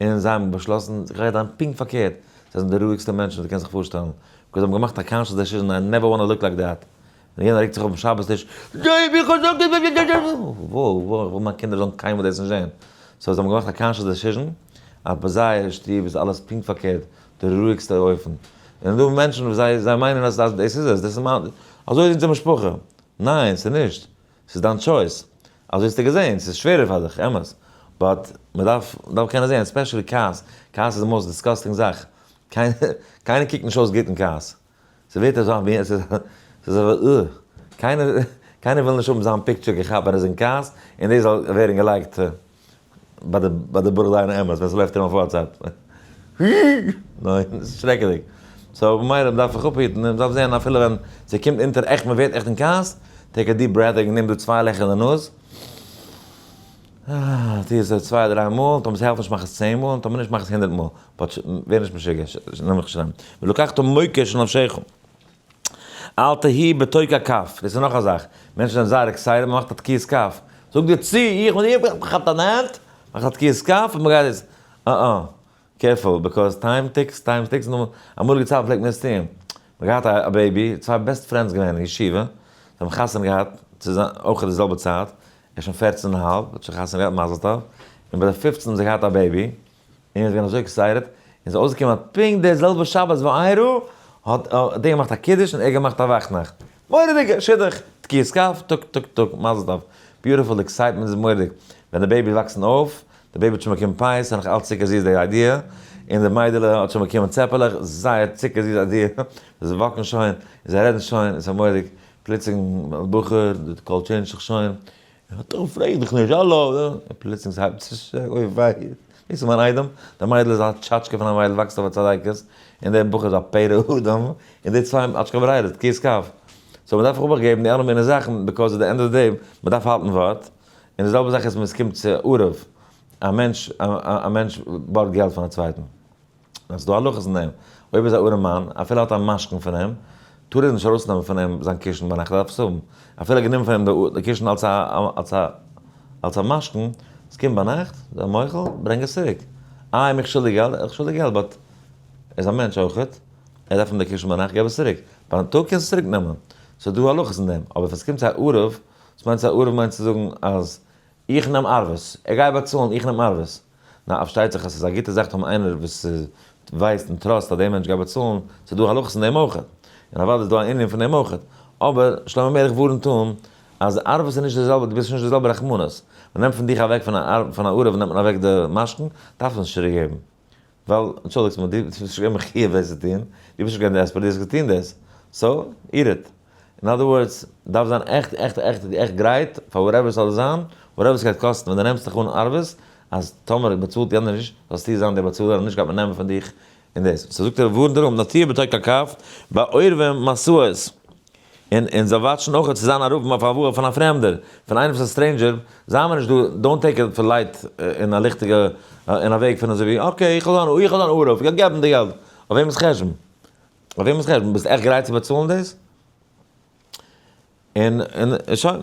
און זיי האבן באשלאסן זיך גייט זיין פונקט פארקערט, זיי זענען די רואיגסטע מענטשן וואס דו קענסט זיך פארשטעלן, because זיי האבן געמאכט א conscious decision I never wanna look like that. ווען יענער רעגט זיך אויפן שבת טיש, וואו וואו, איך וויל מיין קינדער זאלן קיינמאל דאס נישט זען. so זיי האבן געמאכט א conscious decision אז ביי זייער שטוב איז אלעס פונקט פארקערט, די רואיגסטע אופן. און דא מענטשן וואס זיי זיי מיינען אז דאס איז עס, דאס איז מיין, אזוי איז אונזער משפחה. ניין, ס'איז נישט. ס'איז דיין choice. אזוי האסטו געזען, ס'איז שווערער פאר דיך, אמת. but מ'דארף מ'דארף קענען זען, especially כעס. כעס איז די most disgusting זאך. קיינער קיינער קוקט נישט אויס גוט אין כעס. ס'ווערט אזא ווי ס'איז אזוי אה. קיינער קיינער וויל נישט האבן זיין picture געכאפט ווען ער איז אין כעס, און דאס זאל ווערן געלייגט ביי די ביי די ברוך דיין האמת ווען ס'לויפט ארום אויף WhatsApp. ניין, ס'איז שרעקעדיג. so ממילא מ'דארף זיך אפהיטן און מ'דארף זען אפילו ווען ס'קומט אונטער עכט מ'ווערט עכט אין כעס, take a deep breath און נעם דא צוויי לעכער אין די נאז, טו עס צוויי דריי מאל, טאמער ס'העלפט נישט מאך עס 10 מאל, און טאמער נישט מאך עס 100 מאל, but ווער נישט משוגע, נעם דיך נישט אריין. ולקחת מוקש של נפשך. אל תהי בתוקע כף, דאס איז נאך א זאך, מענטשן זענען זייער excited, מ'מאכט א תקיעת כף, זאג דיר צו, איך בין איך כאפט אן האנט, מאכט א תקיעת כף און מ'גייט עס, אה אה, careful, because time ticks, time ticks, אמאליגע צייטן פלעגט מען עס טון, מ'האט געהאט א baby, צוויי best friends געווען אין ישיבה, זיי האבן חתונה געהאט אויך אין די זעלבע צייט, ער איז שוין 14 און א האלב, האט שוין חתונה געהאט, מזל טוב, און ביי די 15 האבן זיי געהאט א baby, און ער איז געווען אזוי excited, און ס'איז אויסגעקומען אז פונקט די זעלבע שבת וארא האט דער געמאכט א קידוש און ער געמאכט א וואכנאכט. מורא'דיגע שידוך! תקיעת כף, טאג טאג טאג, מזל טוב. beautiful, די excitement איז מורא'דיג. ווען די babies וואקסן אויף, די baby האט שוין באקומען פיאות, ס'איז נאך אלץ צוקער זיס די idea, און די מיידעלע האט שוין באקומען צעפעלעך, זייער צוקער זיס idea, זיי walk ן שוין, און זיי רעדן שוין, און ס'איז מורא'דיג. פלוצלינג, בחור, די קול change ט זיך שוין, פרעג דיך נישט, האלא! און פלוצלינג ס'הייבט זיך, אוי וויי, דאס איז מיין איידעם? די מיידל איז א טשאטשקע פון א מיידל, וואקסט אויף א צדיקת, און דער בחור איז א פרא אדם, און די צוויי האט נישט קיין ברירה, תקיעת כף. so מ'דארף אויך געבן די אלע מיני זאכן, because at the end of the day, מ'דארף האלטן ווארט, און די זעלבע זאך איז ווען ס'קומט צו ערב, א מענטש, א מענטש בארגט געלט פון א צווייטן. און ס'איז דא הלכות אין דעם, אויב איז א ארעם מאן, אפילו האט א משכון פון אים, טאר ער נישט ארויסנעמען פון אים זיין קישן ביינאכט, ער דארף עס האבן. אפילו ער האט גענומען פון אים די קישן אלס א אלס א אלס א משכון, עס קומט ביינאכט, זיי מוחל, ברענג עס צוריק. איי, מיך שולדיג געלט, איך שולדיג געלט, but ער איז א מענטש אויכעט, ער דארף האבן די קישן ביינאכט, געב עס צוריק. ביים טאג קענסטו עס צוריק נעמען. ס'איז דא הלכות אין דעם. אבער ווען ס'קומט צו א ערב, וואס מיינט צו א ערב מיינט צו זאגן אז איך נעם ערבות, ער גייט באצאלן, איך נעם ערבות. נא, פארשטייט זיך אז ס'איז א גוטע זאך טאמער איינער וואס ווייסט און trust אז דער מענטש גייט באצאלן, ס'איז דא הלכות אין דעם אויך, און אוודאי איז דא א ענין פון דעם אויך, אבער שלמה המלך ווארנט אן אז ערבות איז נישט די זעלבע, דו ביסט נישט די זעלבע רחמנות, מ'נעמט פון דיך אוועק פון א ערב נעמט מען אוועק די משכון, דארף מען נישט צוריק געבן, ווייל, אנטשולדיגטס מיר, דו ביסט נישט געווען מחיוב דאס צו טון, דו ביסט נישט געווען desperate, דו האסט געטון דאס, so, eat it. אין other words, דארף זיין עכט עכט עכט עכט גרייט פאר whatever ס'זאל זיין, whatever ס'גייט קאסטן ווען דו נעמסט דיך אן ערבות, אז טאמער באצאלט יענער נישט, זאלסטו זיין דער באצאלער און נישט גייט מען נעמען פון דיך און דאס. so זאגט ער ווארנט ער אן, נטיה בתוך הכף, בעורבים מסעות. און און זיי watch ן אויך צו זיין ערבים אויף א הלוואה פון א פרעמדער, פון איינער וואס איז א stranger, זיי מיר נישט דא, don't take it for light אין א ליכטיגע, אין א וועג פון אזוי ווי, okay איך וועל זיין איך וועל זיין ערב, איך גיי געבן די געלט, אויף וועמענס חשבון? אויף וועמענס חשבון? ביסט עכט גרייט צו באצאלן דאס? און און שוין.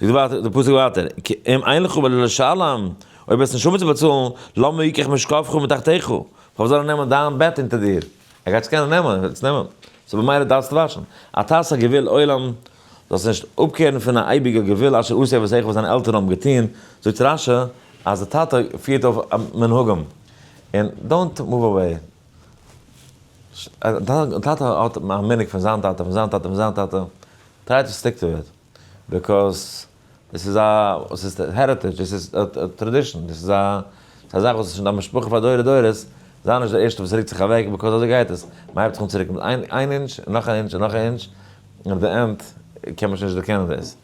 זאגט ווייטער די פסוק ווייטער, אם אין לך אלא לשלם, אויב וועסט נישט האבן צו באצאלן, למה יקח משכבך מתחתיך, פארוואס זאל ער נעמען דיין בעט אונטער דיר? ער גייט עס קענען נעמען, ער וועט עס נעמען. so במילא דארפסטו וואשן. אל תסר גבול עולם, זאלסט נישט אפקערן פון א אייביגע גבול אשר עשו אבותיך וואס דיינע עלטערן האבן געטון, זאגט רש"י אז די טאטע פירט אויף מנהגים, און don't move away. דיין טאטע האט א מנהג פון זיין טאטע, פון זיין טאטע, פון זיין טאטע, try to stick to it, because דאס איז א, עס איז heritage, דאס איז א tradition, דאס איז א זאך וואס איז שוין א משפחה פאר דורי דורות, זיי נישט דער ערשטער וואס רוקט זיך אוועק, because אזוי גייט עס, מען הייבט זיך אן צו רוקן מיט איין אינטש, און נאך א אינטש, און נאך א אינטש, און at the end קען מען שוין נישט דערקענען דאס.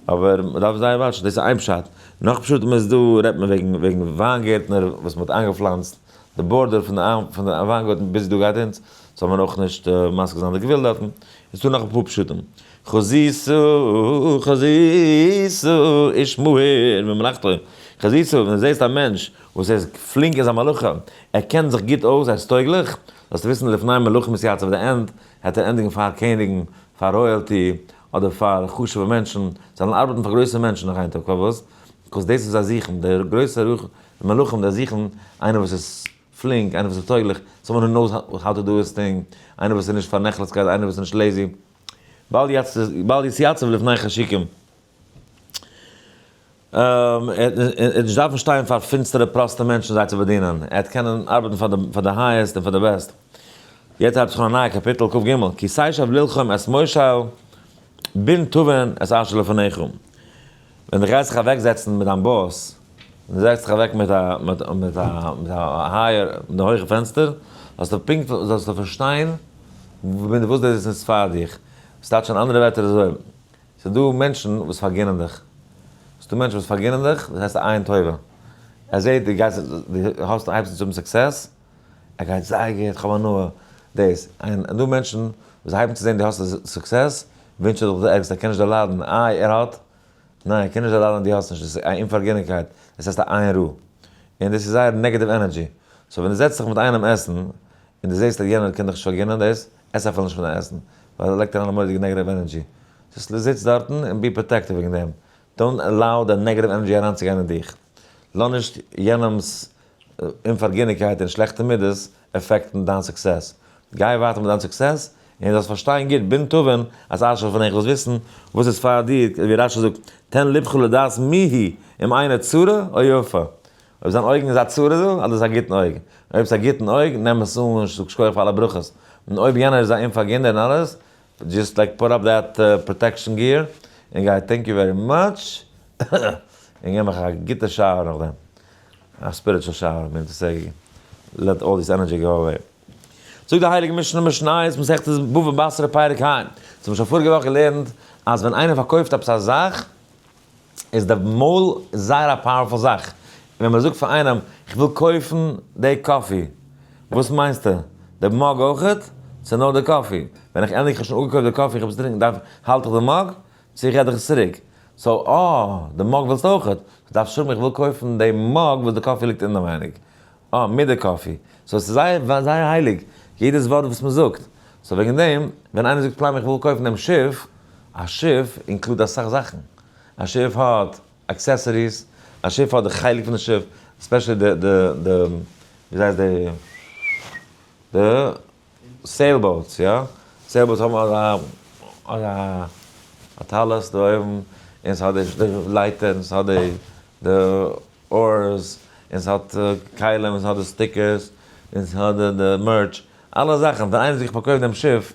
אבער מען דארף זייער watch ן, דאס איז איין פשט. נאך פשטים איז דא, רעדט מען וועגן וועגן וויינגערטנער וואס מען האט איינגעפלאנצט, די border פון די פון די וויינגארטן ביז דא גייט אונז, זאל מען אויך נישט מסיג זיין די גבול דארטן. איז דא נאך אפאר פשטים. חזית חזית איש מהיר במלאכתו. חזית ווען דו זעסט א מענטש וואס ער איז פלינק אין זיין מלאכה, ער קען זיך גוט אויס, ער איז טויגליך, זאלסטו וויסן לפני מלכים יתיצב, די end העט ער ענדיגן פאר קעניגן, פאר royalty, אדער פאר חשוב'ע מענטשן, זיי וועלן ארבעטן פאר גרויסע מענטשן נאך איין טאג, פארוואס? because דאס איז זיי זוכן, די גרויסע מלכים זיי זוכן איינער וואס איז פלינק, איינער וואס איז טויגליך, someone who knows how to do his thing, איינער וואס איז נישט פארנעכלעסקייט, איינער וואס איז נישט lazy. בל יתייצב לפני חשוכים. ער וועט נישט דארפן שטיין פאר פינסטערע פראסטע מענטשן זיי צו באדינען, ער וועט קענען ארבעטן פאר די highest און פאר די best. יעצט הייבט זיך אן א נייע קאפיטל כ ג, כי תשב ללחום את מושל בין תבין את אשר לפניך. ווען דו גייסט זיך אוועקזעצן מיט דיין boss, און דו זעצט זיך אוועק מיט א מיט א מיט א higher מיט די הויכע פענסטער, זאלסטו פונקט זאלסטו פארשטיין מיט וואס דאס איז פאר דיך. ס'טייטש אין אנדערע ווערטער אזוי, ס'איז דא מענטשן וואס פארגינען דיך. ס'איז דא מענטשן וואס פארגינען דיך, דאס הייסט עין טובה. ער זעט דו גייסט, דו האסט, הייבסט אן צו האבן success, ער גייט זייער גוט, כ'האב הנאה, דאס. און דא מענטשן וואס הייבן צו זען דו האסט success, ווינטשט ער דיך די ערגסטע, ער קען נישט דערליידן, איי ער האט? ניין ער קען נישט דערליידן אז דו האסט נישט, דאס איז א אומפארגינענקייט, דאס הייסט א עין רעה. און דאס איז זייער negative energy. so ווען דו זעצט זיך מיט איינעם עסן, און דו זעסט אז יענער קען דיך נישט פארגינען דאס, עס אפילו נישט פון די עסן, ווייל ער לייגט אריין א מורא'דיגע negative energy. just זיץ דארטן און be protected וועגן דעם. don't allow די negative energy אריינצוגיין אין דיך. לאז נישט יענעמ'ס אומפארגיניקייט און שלעכטע מידות affect ן דיין success. גיי ווייטער מיט דיין success, און זאלסט פארשטיין גוט, בין תבין, אז אשר לפניך זאלסט וויסן וואס איז פאר דיר, ווי רשי זאגט, תן לבך לדעת מי היא, אם עינו צרה או יפה. אויב זיין אויגן איז א צרה דא, אדער איז א גוטן אויג. אויב ס'איז א גוטן אויג, נעם עס אן און זאג שכוח פאר אלע ברכות. און אויב יענער איז א אומפארגינער און אלעס, just like put up that protection gear, און גיי thank you very much, און געב מיך א גוטע shower נאכדעם. א spiritual shower, mean to say, let all this energy go away. זאגט די הייליגע משנה משניות מסכת בבא בתרא פרק ה. אונז האבן שוין פאריגע וואך געלערנט אז ווען איינער פארקויפט עפעס א זאך, איז די מויל זייער א powerful זאך. און ווען מען זאגט פאר איינעם, איך וויל קויפן די coffee, וואס מיינסטו? די mug אויכעט? צו נאר די coffee? ווען איך ענדיג איך האב שוין אפגעקויפט די coffee, איך האב עס טרינקען, דארף, האלט איך די mug? צו איך געב דיך עס צוריק? so, אה, די mug ווילסטו אויכעט? דו דארפסט זאגן איך וויל קויפן די mug וואס די coffee ליגט אינעווייניג. אה, מיט די coffee. so עס איז זייער זייער הייליג, יעדעס ווארט וואס מען זאגט. so וועגן דעם, ווען איינער זאגט פלאם איך וויל קויפן דעם שיף, א שיף include אסאך זאכן. א שיף האט accessories, א שיף האט די חלק פון די שיף, especially די די די ווי הייסט די די sailboats, יא, sailboats האבן אזא אזא א טלית דא אויבן, און ס'האט די לייטער, און ס'האט די די oars, און ס'האט כלים, און ס'האט די stickers, און ס'האט די די merch, אלע זאכן, ווען איינער זאגט איך פארקויף דעם שיף,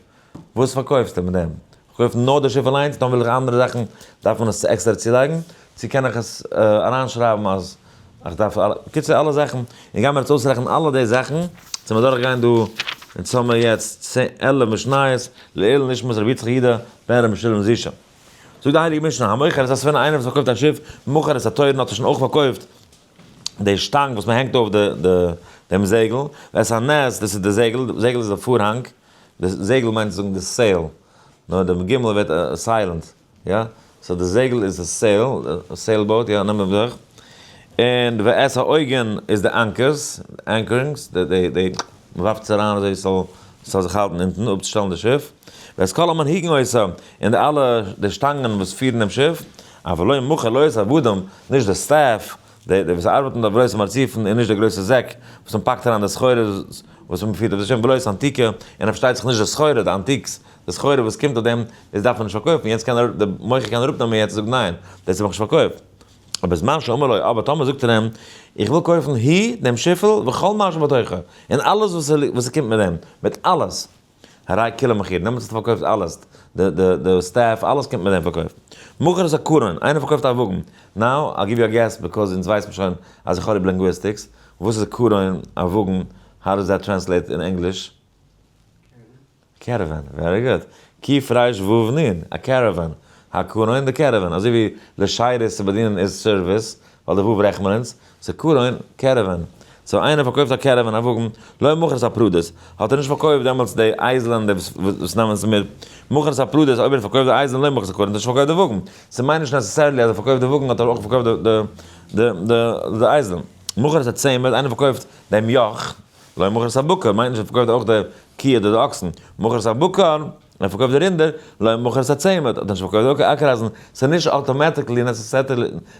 וואס פארקויפסטו מיט דעם? כ'קויף נאר די שיף אליינס, דאן וויל איך אנדערע זאכן, דארף מען עס עקסטער צולייגן? צו קען איך עס אריינשרייבן אז איך דארף אלע, בקיצור אלע זאכן, און גיימער יעצט אויסרעכענען אלע די זאכן, צו מיר דורכגיין דא, אונז האמיר יעצט צען 11 משניות, לעילוי נשמת רבי יצחק יהודה בן רבי משולם זישא. זאגט די הייליגע משנה, המוכר את הספינה איינער וואס פארקויפט א שיף, מכר את התורן האט ער שוין אויך פארקויפט די שטאנג וואס מען הענגט אויף די די דעם זעגל, ואת הנס, דאס איז די זעגל, זעגל איז די פארהאנג, די זעגל מיינט צו זאגן די sail, נאר די גימל ווערט silent, יא, so די זעגל איז די sail, sail boat, יא, נעם דורך, און ואת העוגן איז די anchors, anchorings, די די די, מען ווארפט עס אריין אזוי ס'זאל ס'זאל זיך האלטן אונטן, אפצושטעלן די שיף, ואת כל המנהיגין אותה, און די אלע די שטאנגען וואס פירן דעם שיף, אבל לא מכר לא את העבדים, נישט די staff, די די וואס ארבעטן דארט ולא את המרצופין, און נישט די גרויסע זעק וואס מען פאקט אריין די סחורה וואס מען פירט אויף די שיף, ולא את האנטיקה, און פארשטייט זיך נישט די סחורה, די antiques, די סחורה וואס קומט אויף דעם, דאס דארף מען נישט פארקויפן, יעצט קען ער, די מוכר קען אראפנעמען יעצט און זאגן ניין, דאס האב איך נישט פארקויפט. אבער זמן שאמר לו, אבער טאמער זאגט ער אים, איך וויל קויפן היא, דעם שיפל, וכל מה שבתוכה, און אלעס וואס וואס ס'קומט מיט דעם, מיט אלעס, הרי כולו מכור, דעמאלטס האסטו פארקויפט אלעס, די די די staff, אלעס קומט מיט דעם פארקויפט. מכר את הקרון, איינער פארקויפט א וואגן, now, I'll give you a guess, because אונז ווייסט מען שוין אז איך האב ליב linguistics, וואס איז קרון, א וואגן, how does that translate in English? caravan, very good. קוף ריש וואו נון, א caravan. הקרון די caravan, אזוי ווי לשירות צו באדינען איז service, ווייל די וואו ברעכט מען אונז, so קרון, caravan. so איינער פארקויפט א caravan א וואגן, לא מכר את הפרדות, האט ער נישט פארקויפט דעמאלטס די אייזלען די וואס נעמען עס מיט, מכר את הפרדות, אויב ער האט פארקויפט די אייזלען לא מכר את הקרון האט ער נישט פארקויפט די וואגן. ס'מיינט נישט necessarily אז ער פארקויפט די וואגן האט ער אויך פארקויפט די די די אייזלען. מכר את הצמד, איינער פארקויפט דעם יאך, לא מכר את הבקר, מיינט נישט ער פארקויפט אויך די קי אדער די אקסן, מכר את הבקר, ער פארקויפט די רינדער, לא מכר את הצמד, האט ער נישט פארקויפט די אקער-אייזן, ס'איז נישט automatically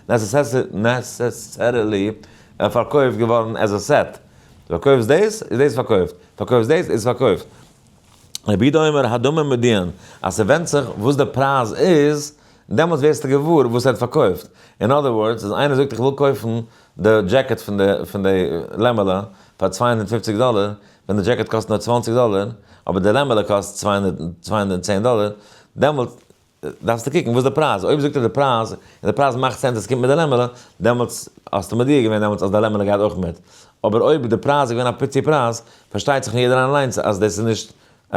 necessarily פארקויפט געווארן as a set, דו פארקויפסט דאס, איז דאס פארקויפט, פארקויפסט דאס, איז פארקויפט. רבי יהודה אומר הדמים מודיעין, אז ס'ווענדט זיך וואס די פרייז איז, דעמאלטס ווערסטו געוואר וואס ער האט פארקויפט. In other words, אז איינער זאגט איך וויל קויפן די jacket פון די לעמעלע פאר 250 דאלער, ווען די jacket קאסט נאר 20 דאלער, אבער די לעמעלע קאסט 210 דאלער, דעמאלטס דארפסטו קוקן וואס די פרייז. אויב זאגט ער די פרייז, און די פרייז מאכט sense, עס קומט מיט די לעמעלע, דעמאלטס האסטו מודיע געווען דעמאלטס אז די לעמעלע גייט אויך מיט. אבער אויב די פרייז איז געווען א פיצי פרייז, פארשטייט זיך יעדער אליינס אז דאס איז נישט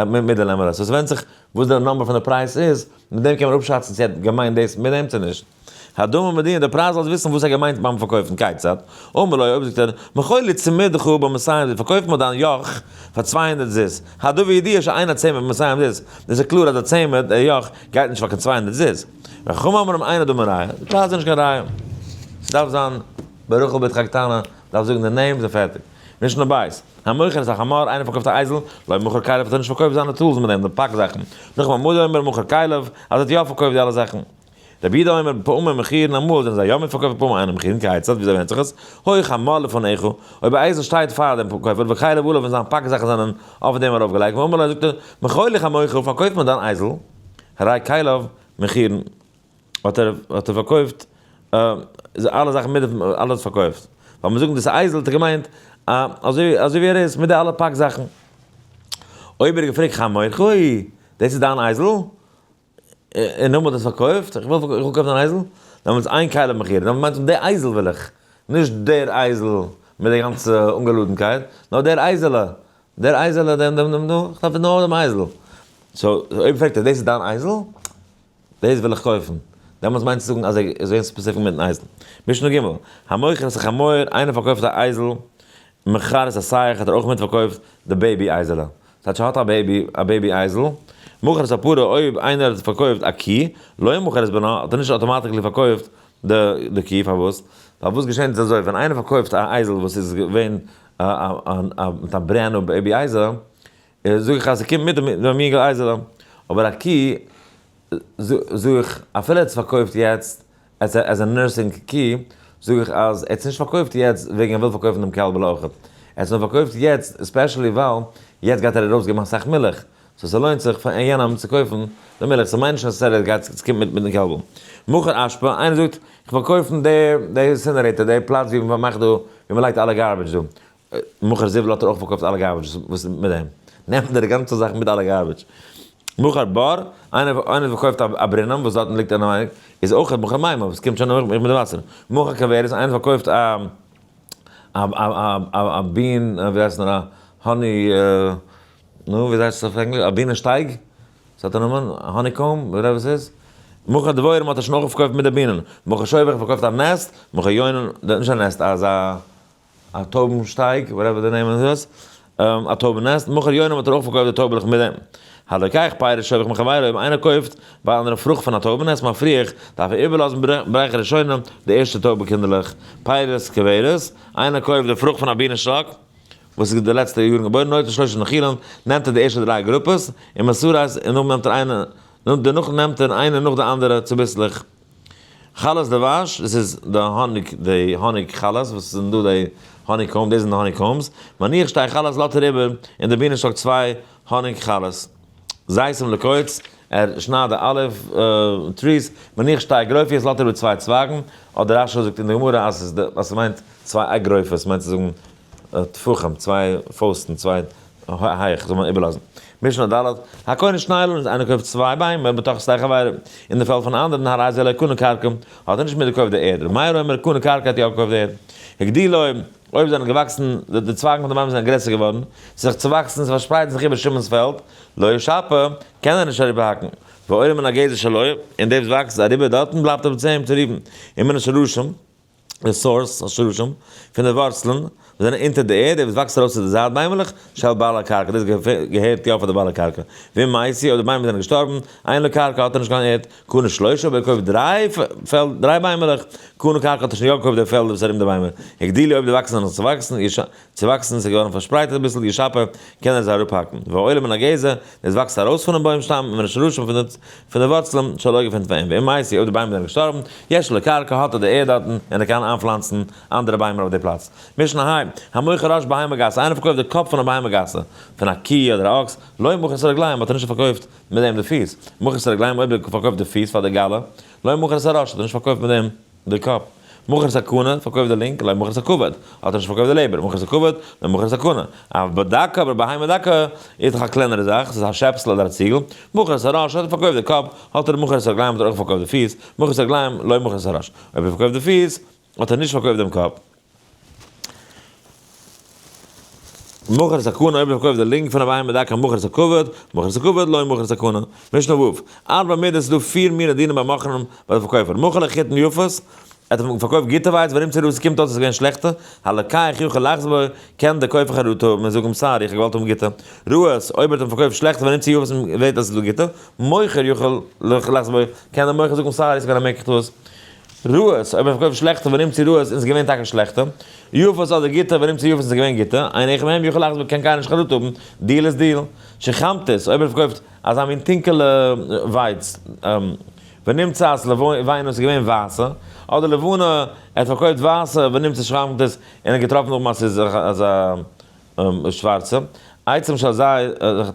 מיט די לעמעלע. So עס ווענדט זיך וואס די number פון די פרייז איז, מיט דעם קען מען אפשאצן צו ער האט געמיינט דאס מיט דעם צו נישט. הדמים מודיעין, די פרייז זאלסט וויסן וואס ער געמיינט ביים פארקויפן. כיצד? אמר לו, אויב זאגט ער, מכור לי צמידך במאתים, פארקויף מיר דיין יאך פאר 200 זוז. הדבר ידוע שאין הצמד במאתים זוז. דאס איז קלאר אז דער צמד, דער יאך, גייט נישט פאר קיין 200 זוז. וחכמים אומרים אין הדמים ראיה. די פרייז איז נישט קיין ראיה. ס'דארף זיין ברחל בתך הקטנה, דארף זאגן די names און פערטיג. משנה בית. המוכר את החמור, איינער פארקויפט א אייזל, לא מכר כליו, האט ער נישט פארקויפט זיינע tools מיט דעם, די פאק זאכן. נאך אמאל אומר מכר כליו, אז ער האט יא פארקויפט די אלע זאכן. רבי יהודה אומר פעמים מכירין, אמאל זענען זיי יא מיט פארקויפן פעמים אינם מכירין, כיצד, וויאזוי ווענדט זיך עס? היה חמור לפניך, אויב א אייזל שטייט פאר דעם קויפער, וכליו עליו און זיין פאק זאכן זענען אויף דעם ארויפגעלייגט, ואמר לו, זאגט ער, מכור לי חמורך, פארקויף מיר דיין אייזל, הרי כליו מכירין. האט ער פארקויפט אלע זאכן מיט אלעס פארקויפט. ווייל מיר זאגן דאס אייזל האט ער געמיינט אזוי ווי ער איז מיט די אלע פאק זאכן. אויב ער האט געפרעגט חמורך, דאס איז דיין אייזל? און נאכדעם האט ער עס פארקויפט, איך וויל קויפן דיין אייזל, דעמאלטס אין כליו מכירין, דעמאלטס מיינט מען די אייזל וויל איך, נישט דער אייזל מיט די גאנצע אנגעלאדנקייט, נאר דער אייזעלע, דער אייזעלע, דעם, דעם, דעם, דא, איך דארף נאר דעם אייזל. So, אויב פרעגט ער, דאס איז דיין אייזל? דאס וויל איך קויפן. דעמאלטס מיינט צו זאגן אז ער איז געווען specific מיטן אייזל. משנה ג', המוכר את החמור, איינער פארקויפט א אייזל, מכר את השיח, האט ער אויך מיטפארקויפט די baby אייזעלע. ס'הייסט ער האט א baby, א baby אייזל. מכר את הפרה, אויב איינער האט פארקויפט א קי, לא מכר את בנה, האט ער נישט automatically פארקויפט די קי, פארוואס? פארוואס געשענט עס אזוי? ווען איינער פארקויפט א אייזל וואס איז געווען מיט א brand new baby אייזל, זאג איך אז ס'קומט מיט דעם יונגל אייזעלע. אבער א קי, זאג איך, אפילו ער האט עס פארקויפט יעצט as a nursing קי, זאג איך אז ער האט עס נישט פארקויפט יעצט וועגן ער וויל פארקויפן דעם קעלבל אויך. ער האט עס נאר פארקויפט יעצט, especially ווייל יעצט גייט ער ארויסגעבן אסאך מילך. So ס'לוינט זיך פאר יענעם צו קויפן די מילך. ס'מיינט נישט אז ער גייט, עס קומט מיט מיטן קעלבל. מכר אשפה, איינער זאגט, איך וויל קויפן די incinerator, די פלאץ ווי מ'מאכט דא, ווי מ'לייגט אלע garbage דא. מכר זבל האט ער אויך פארקויפט אלע garbage וואס מיט דעם. נעמט ער די גאנצע זאך מיט אלע garbage. מכר בור, איינער פארקויפט א ברינעם וואס דארטן ליגט אינעווייניג, איז אויך מכר מים, וואס קומט שוין מיט די וואסער. מכר כוורת, איינער פארקויפט א בין, ווי הייסט נאר, א honey, נו, ווי הייסט עס אויף ענגליש? א בינען שטייג? ס'האט א נאמען? Honeycomb? Whatever עס איז. מכר דבורים האט ער שוין אויך פארקויפט מיט די בינען. מכר שובך פארקויפט א nest, מכר יונים, נישט א nest, אזא א טויבן שטייג, whatever the name איז, א טויבן nest, מכר יונים האט ער אויך פארקויפט די טויבעלעך מיט דעם. הלוקח פירות שובך מחבירו, אויב איינער קויפט ביי אנדערע פרוכט פון א טויבן nest, מפריח, דארף ער איבערלאזן בריך ראשונים, די ערשטע טויבע קינדערלעך, פירות כוורת, איינער קויפט די פרוכט פון א בינען וואס איז די לעצטע יארן געבוירן, נוטל שלושה נחילים, נעמט ער די ערשטע דריי גרופעס, און מסרס, און נאך נעמט ער איינע, דערנאך נעמט ער איינע נאך די אנדערע צוביסלעך. חלות דבש, דאס איז די האניג, די האניג חלות וואס זענען דא די honeycomb, דאס זענען די honeycombs. מניח שתי חלות לאזט ער איבער אין די בינען צוויי האניג חלות. זיתים לקוץ, ער שניידט די olive trees, מניח שתי אגרופיות לאזט ער איבער צוויי צווייגן, אדער רש"י זאגט אין די גמרא אז עס מיינט צוויי אגרופות, מיינט צו זאגן טפחים, צוויי פויסטן, צוויי הייך זאל מען איבערלאזן. משנה ד', הקונה שני אילנות, איינער קויפט צוויי ביימער בתוך שדה חבירו, אין די פעלד פון אנדערן, הרי זה לא קנה קרקע, האט ער נישט מיטגעקויפט די ערד. ר' מאיר אומר קנה קרקע האט יא געקויפט די ערד. הגדילו, אויב זענען געוואקסן, די צווייגן פון די ביימער זענען גרעסער געווארן, זיך צעוואקסן, זיי פארשפרייטן זיך איבער שמעון'ס פעלד, לא ישפה, קען ער נישט אריבערהאקן. ועולה מן הגזע שלו, און דאס וואקסט אריבער דארטן בלייבט ער צו אים צו ריבן. ומן השרשים, די source, השרשים, פון די ווארצלען, וואס זענען אונטער די ערד, וואס וואקסט ארויס צו די זייט ביימעלעך, של בעל הקרקע, דאס געהערט יא פאר די בעל הקרקע. ואם מתו, אויב די ביימער זענען געשטארבן, אין לו קרקע האט ער נישט קיין ערד, קנה שלושה, אויב ער קויפט דריי פעלד, דריי ביימעלעך, קנה קרקע האט ער שוין יא געקויפט די פעלדער וואס ארום די ביימער. הגדילו, אויב די וואקסן זענען צעוואקסן, צעוואקסן, ס'איז געווארן פארשפרייטעט אביסל, ישפה, קען ער זיי אראפהאקן. והעולה מן הגזע, דאס וואקסט ארויס פונעם בוים שטאם, ומן השרשים פון די ווארצלען, שלו געפינט פאר אים. ואם מתו, אויב די ביימער זענען געשטארבן, יש לו קרקע, האט ער די ערד דארטן, און ער קען. איינפלאנצן אנדערע ביימער אויף די פלאץ. משנה ה', המוכר ראש בהמה גסה, איינער פארקויפט די קאפ פון א בהמה גסה, פון א קי אדער א אקס, לא מכר את הרגליים, האט ער נישט פארקויפט מיט דעם די פיס, מכר את הרגליים, אויב ער פארקויפט די פיס פאר די גלח, לא מכר את הראש, האט ער נישט פארקויפט מיט דעם די קאפ. מכר את הקנה, פארקויפט די לונג, לא מכר את הכבד, האט ער נישט פארקויפט די לעבער, מכר את הכבד, לא מכר את הקנה. אבל בדקה, אבער בהמה דקה, איז דאך א קלענערע זאך, ס'איז א שעפסל אדער א ציגל, מכר את הראש, האט ער פארקויפט די קאפ, האט ער מכר את הרגליים, האט ער אויך פארקויפט די פיס, מכר את הרגליים, לא מכר את הראש. אויב ער פארקויפט די פיס, האט ער נישט פארקויפט דעם קאפ. מכר את הקנה, אויב ער פארקויפט די לונג פון א בהמה דקה, מכר את הכבד, מכר את הכבד, לא מכר את הקנה. משנה ו', ארבע מידות איז דא פיר מיני דינים ביי מוכרים ביי די פארקויפער. מכר לחיטין יפות, ער האט פארקויפט גוטע ווייץ, ונמצא רעות, ס'קומט אויס אז ס'איז געווען שלעכטע, הלוקח יכול לחזור בו, קען דער קויפער חרטה האבן און זאגן sorry, איך האב געוואלט האבן גוטע. רעות, אויב ער האט אים פארקויפט שלעכטע ונמצא יפות און זעט אז ס'איז דא גוטע, מוכר יכול לחזור בו, קען דער מוכר זאגן sorry, ס'איז געווען א מקח טעות. רעות, אויב ער פארקויפט שלעכטע ונמצא רעות און ס'איז געווען טאקע שלעכטע. יפות אדער גוטע ונמצא יפות און ס'איז געווען גוטע, אין אחד מהם יכול לחזור בו קען קיינער נישט חרטה האבן, deal איז deal. שחמתית, אויב ער פארקויפט אזא מין טונקעלע ווייץ, ונמצאת לבנה איז געווען ווייסע, אדער לבנה, ער האט פארקויפט ווייסע ונמצא שחמתית און ער האט געטראפן נאכדעם אז ס'איז אזא שווארצע, עצים של זית,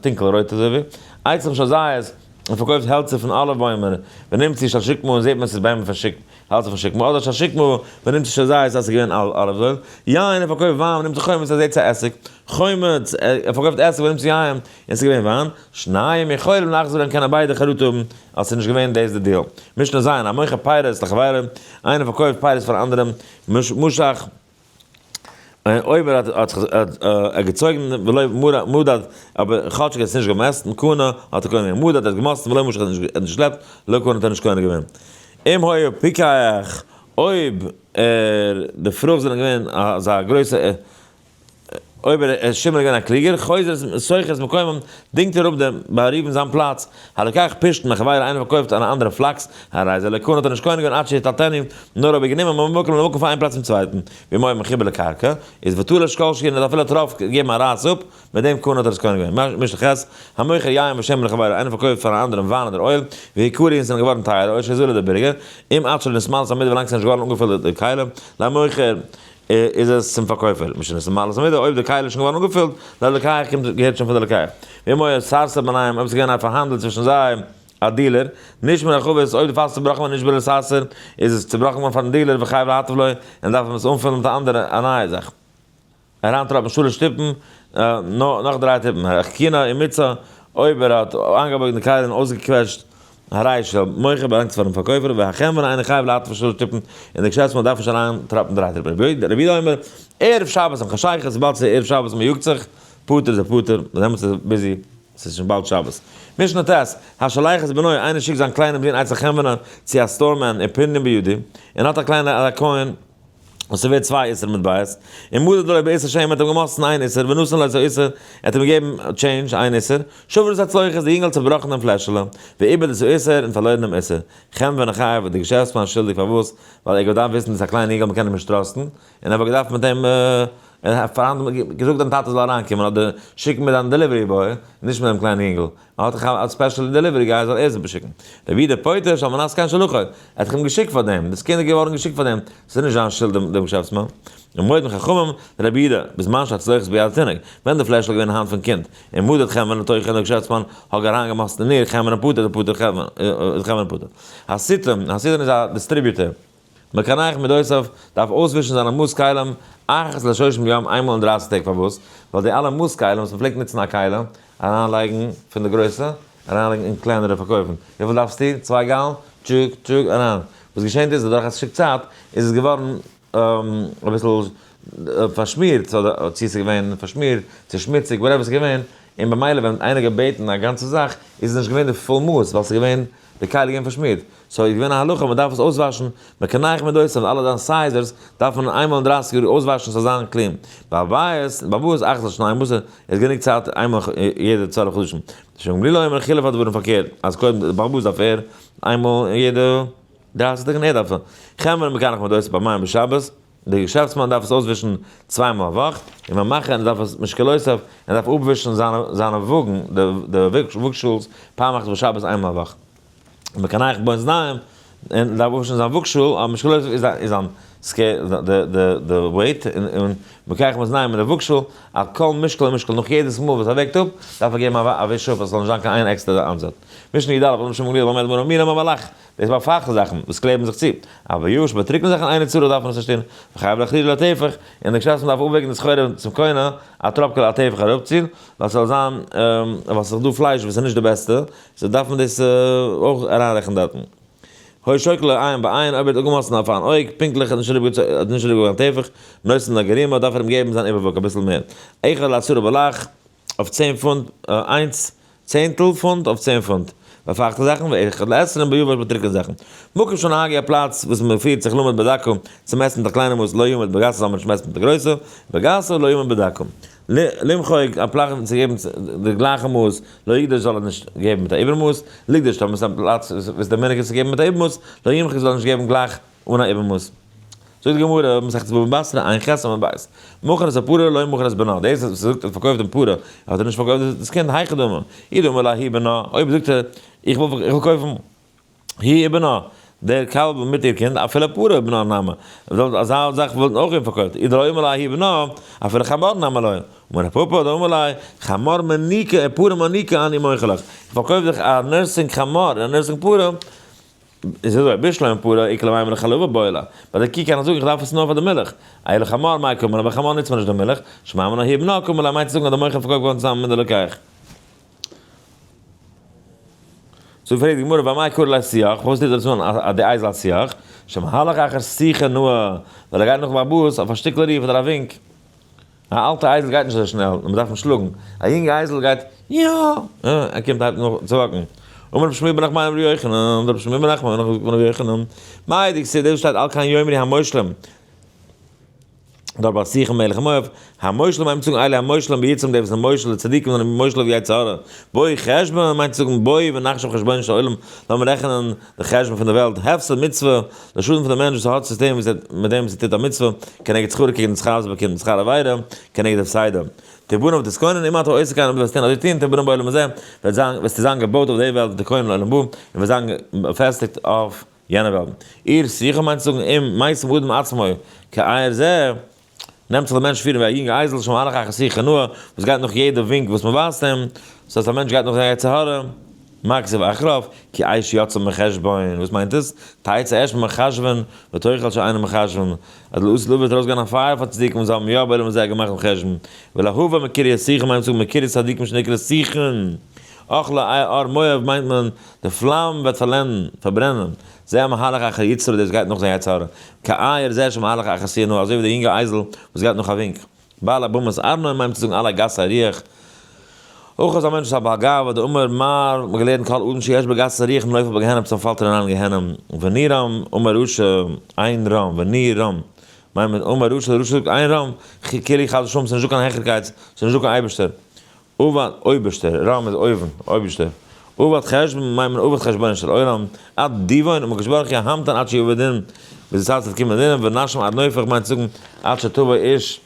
טונקל רויט אזוי ווי, עצים של זית, ער פארקויפט העלצער פון אליוו בוימער, ונמצא של שקמה און זעט מען ס'איז ביימער פון שקמה. העלצער פון שקמה אדער של שקמה ונמצא של זית אז ס'איז געווען olive oil, יין ער פארקויפט וויין ונמצא חומץ אז ער זעט ס'איז עסיג, חומץ ער פארקויפט עסיג ונמצא יין און ס'איז געווען וויין, שניהם יכולים לחזור בהם קענען ביידע חרטה האבן אז ס'איז נישט געווען דאס די deal. משנה ז', המוכר פירות לחבירו, איינער פארקויפט פירות פאר אנדערעם, משך. אויב ער האט זיך געצויגן ולא מדד, אבער כאטשיג ער האט עס נישט געמעסטן, קנה, האט ער קונה געווען, מדד, ער האט געמאסטן ולא משך, ער האט נישט געשלעפט, לא קנה, האט ער נישט קונה געווען. אם היה פיקח, אויב ער, די פרוכט זענען געווען אזא גרויסע, אויב ער איז שמעון געווען א קלוגער, חוזר שוכר את מקומם, דינגט ער אפ דעם ביי ראובן זיין פלאץ, הלוקח פשתן מחבירו איינער פארקויפט אן אנדערע flax, הרי זה לא קנה האט ער נישט קונה געווען עד שיטלטלנו, נאר אויב ער גענומען ממקום למקום פון איין פלאץ צום צווייטן, ואם היה מחובר לקרקע, איז ותלש כל שהוא און ער האט אפילו א טראפ געגעבן א רייס אפ, מיט דעם קנה האט ער עס קונה געווען. משנה ח', המוכר יין ושמן לחבירו, איינער פארקויפט פאר אן אנדערן וויין אדער אויל, ויקרו און ס'זענען געווארן טייערע, או שהוזלו די ביליגער, אם עד שלא נתמלאת המידה ווילאנג ס'איז נישט געווארן אנגעפילט די כלי, למוכר. איז עס צום פארקויפער, משנתמלאת המידה, אויב די כלי איז שוין געווארן אנגעפילט, ללוקח קומט געהערט שוין פון די לוקח. ואם היה סרסור ביניהם, אויב עס איז געווען א פארהאנדל צווישן זיי, א dealer, נשבר החבית, אויב די פאס איז צובראכן געווארן נשבר לסרסור, איז עס צובראכן געווארן פארן dealer וחייב להטיף לו, און דארף מען עס אנפילן מיט א אנדערע א נייע זאך. אריינטראפן שלש טיפין, נאך דריי טיפין, הרכינה ומיצה, אויב ער האט איינגעבויגן די כלי און אויסגעקוועטשט, הרי של מוכר באלאנגט פארן פארקויפער, והחנווני אינו חייב להטיף שלש טיפין, און די געשעפטסמאן דארף נישט אריינטראפן דריי טיפין. רבי יהודה אומר, ערב שבת עם חשיכה, וויבאלד ס'איז ערב שבת און מ'יאגט זיך, פטור איז ער פטור, דעמאלטס איז ער busy, ס'איז שוין באלד שבת. משנה ט', השולח את בנו, איינער שיקט זיין קליינעם זון אצל חנווני צו א storeman ופונדיון בידו, און האט א קליינע א coin, וואס ס'ווערט צוויי איסר מטבעות, און מדד לו באיסר שמן האט אים געמאסטן איין איסר, ונתן לו את האיסר, ער האט אים געגעבן change איין איסר, שבר את הצלוחית איז די יונגעל צובראכן דעם פלעשעלע, ואיבד את האיסר און פארלוירן דעם איסר, חנווני חייב, די געשעפטסמאן איז שולדיג פארוואס? ווייל ער האט געדארפט וויסן דאס איז א קליין יונגעל מ'קען אים נישט trust ן, און ער וואלט געדארפט מיט אים פארהאנדלן, געזאגט דיין טאטע זאל אריינקומען אדער שיקן מיט דיין delivery boy, נישט מיט דעם קליינעם יונגעל. ער האט דאך א special delivery guy זאל ער זיי באשיקן. רבי יהודה פוטר שעל מנת כן שלחו, ער האט דאך אים געשיקט פאר דעם, דאס קינד איז געווארן געשיקט פאר דעם, ס'איז נישט זיין שולד דעם געשעפטסמאן. ומודים חכמים, רבי יהודה, בזמן שהצלוחית ביד התינוק, ווען די פלעשל איז געווען אין האנט פון קינד, און מדד חנווני לתוכה דער געשעפטסמאן האט אריינגעמאסטן אין איר חנווני פטור די פטור חנווני פטור. הסיטון, הסיטון איז א distributor. מקנח מדותיו דארף אויסווישן זיינע מאס כלים אחת לשלושים יום איינמאל אין דרייסיג טעג פארוואס? ווייל די אלע מאס כלים וואס מ'פלעגט נוצן א כלי אריינלייגן פון די גרויסע אריינלייגן אין קלענערע פארקויפן וויפיל דארפסטו? צוויי גאלן? טשוק טשוק אריין וואס געשענט איז אז דורך א שטיק צייט איז עס געווארן אביסל פארשמירט אדער צו עס איז געווען פארשמירט צו שמוציג whatever עס איז געווען און במילא ווען איינער געבעטן א גאנצע זאך איז עס נישט געווען די full מאס ווייל עס איז געווען די כלי איז געווען פארשמירט, so איז געווען א הלכה מען דארף עס אויסוואשן, מקנח מדותיו און אלע דיין sizers דארף מען איינמאל אין דרייסיג יאר אויסוואשן ס'זאל זיין clean, בעל הבית בעל הבית אחת לשנים עשר איז גענוג צייט איינמאל יעדע 12 חדשים, ר' גמליאל אומר חילוף הדברים פארקערט אז קודם די בעל הבית דארף ער איינמאל אין יעדע דרייסיג טאג און ער דארף חנווני מקנח מדותיו פעמיים בשבת. דער געשעפטסמאן דארף עס אויסווישן צוויי מאל א וואך, און ביים מאכן ער דארף עס משקלותיו, ער דארף אפווישן זיינע זיינע וואגן, די וואגשאלס, פעם אחת בשבת איין מאל א וואך. און מקנח באזניים, און דארף אפווישן זיין וואגשאל, אבער משקלותיו איז איז זיין די weight, און מקח מאזניים מיט די וואגשאל, על כל משקל ומשקל, נאך יעדעס מאל וואס ער וועגט אפ, דארף ער געבן א וויש אפ אז ס'זאל נישט זיין קיין איין עקסטערע אנזעט. משנה י"א, רבן שמעון גמליאל אומר דברים מינים המלאך, דאס איז ביי פייכטע זאכן וואס קלעבן זיך צו, אבער יבש ביי טרוקענע זאכן אינו צריך דארף מען עס נישט טון, וחייב להכריע לטפח, און די קשיא אז מ'דארף אפוועגן די סחורה צום קונה, א טראפקעלע א טפח אראפציר, ווייל ס'זאל זיין, ווייל ס'איז דא פלייש וואס איז נישט די בעסטע, so דארף מען דאס אויך אריינרעכענען דארטן. הוי שוקל עין בעין, אויב ער האט אפגעמאסטן אויף אן אויג, פונקטליך האט נישט אריבערגעגאנגען טפח, נותן לגרימא, דארף ער אים געבן זיין איבערוואג אביסל מער. אחד לעשרה בלח, אויף 10 פונט, איינס צענטל פונט אויף 10 פונט. ביי פייכטע זאכן, ואחד לעשרים ביבש ביי טרוקענע זאכן. מקום שנהגו א פלאץ וואס מען פירט זיך למוד בדקה צו מעסטן מיט א קליינע מאס לא ימוד בגסה זאל מען נישט מעסטן מיט א גרויסע, בגסה לא ימוד בדקה. למחוק א פלאך צו געבן די גלייכע מאס, לא יגדוש זאל ער נישט געבן מיט א איבערמאס, לגדוש טאמער ס'איז א פלאץ וואס דער מנהג איז צו געבן מיט א איבערמאס, לא ימחוק זאל ער נישט געבן גלייך אן א איבערמאס. זאגט די גמרא, מסכת בבא בתרא, ע"ח עמוד ב', מכר את הפרה לא מכר את בנה, דאס וואס ער זאגט ער האט פארקויפט דעם פרה, האט ער נישט פארקויפט דאס קינד, היכי דמי, אי דאמר לה היא ובנה, אויב זאגט ער איך וויל קויפן היא ובנה, דער קאלב מיט איר קינד, אפילו פרה ובנה נמי, אזא זאך וואלט אויך געווען פארקויפט, אי דלא אמר לה היא ובנה, אפילו חמור נמי לא, אמר רב פפא דאמר לה, חמור מניקה, פרה מניקה אני מוכר לך, איך פארקויף דיך א nursing חמור, א nursing פרה, איז אזוי, בשלמא פרה איכא למימר לחלבה בעי לה, ביי די קי קען איך זאגן איך דארף עס נאר פאר די מילך, אלא חמור מאי קאמר, אבער חמור נוצט מען נישט די מילך, שמע מינה היא ובנה קאמר ליה מיינט צו זאגן אז די מוכר פארקויפט געווארן צוזאמען מיט די לוקח. so פרעגט די גמרא ואמאי קרי ליה שיח, פארוואס טוט ער עס אן אז די אייזל א שיח, שמהלך אחר שיחה נאה, ווייל ער גייט נאך באבאס אויף א שטיקל ריף אדער א ווינק. א אלטע אייזל גייט נישט אזוי שנעל און מ'דארף אים שלאגן. א יונגע אייזל גייט יא! ער קומט הייבט נאך צו walk ן. אמר רבי שמואל בר נחמני אמר רבי יוחנן, רבי שמואל בר נחמן נאך געזאגט פון רבי יוחנן, מאי דכתיב דאס שטייט על כן יאמרו המושלים, דארט ביי סיחון מלך מואב, המושלים מיינט צו זאגן אלו המושלים ביצרם די וואס זענען מושל די צדיקים זענען מושל אויף יצר הרע, בואי חשבון מיינט צו זאגן בואי ונחשב חשבונו של עולם, לאמיר רעכענען די חשבון פון די וועלט, הפסד מצוה, די שאדן פון די מענטש וואס האט צו טון מיט דעם וואס ער טוט א מצוה, כנגד שכרו קעגן די שכר וואס ער באקומט, שכר עבירה, כנגד הפסדה. תבנה ותתכונן, אם אתה עושה כן, אויב דו וועסט טון אזוי טון, תבנה בעולם הזה, וועט זיין, וועסטו זיין געבויט אויף די וועלט, ותכונן לעולם הבא, און וועסט זיין באפעסטיגט אויף יענע וועלט. עיר שיחה מיינט צו זאגן אם משים אדם עצמו כעיר זה, נעמט זיך דער מענטש פירן ווי א יונגע אייזל, שמהלך אחר שיחה נאה, וואס גייט נאך יעדע ווינק וואס מען ווייזט אים, דאס הייסט א מענטש גייט נאך זיין יצר הרע, מה כתיב אחריו, כי אש יצאה מחשבון, וואס מיינט עס? תצא אש ממחשבין ותאכל שאינם מחשבין, אז לעתיד לבוא וועט ארויסגיין א פייער פאר צדיקים וואס האבן יא בעולם הזה געמאכט דעם חשבון, ולהבה מקרית סיחון מיינט צו זאגן מקרית צדיקים שנקרא סיחון, אכלה ער מואב מיינט מען די פלאם וועט פארלענדן, פארברענען, זה המהלך אחר יצרו דאס גייט נאך זיין יצר הרע, כעיר זה שמהלך אחר שיח נאה אזוי ווי די יונגע אייזל וואס גייט נאך א ווינק. בעל הבמת ארנון מיינט צו זאגן אלע גסי רוח. אויך איז א מענטש וואס א בעל גאווה, דאמר מר, מ'האט געלערנט כל אדם שיש בו גסות הרוח נופל בגיהנום צום פאלט ער אריין אין גיהנום, וני רם אמר רשע אין רם, וני רם מיינט מען אמר רשע, דער רשע זאגט אין רם, כאילו חס ושלום ס'איז נישטא קיין העכערקייט, ס'איז נישטא קיין אייבערשטער. אבד, אויבערשטער, רם איז אויבן, אויבערשטער. אבד חשבון מיינט מען אבד חשבונו של עולם, עד דיוון ומקדוש ברוך הוא המתן עד שיבוא דין, ביז די צייט וועט קומען דין, ונשם עד נופך מיינט צו זאגן עד שתבוא אש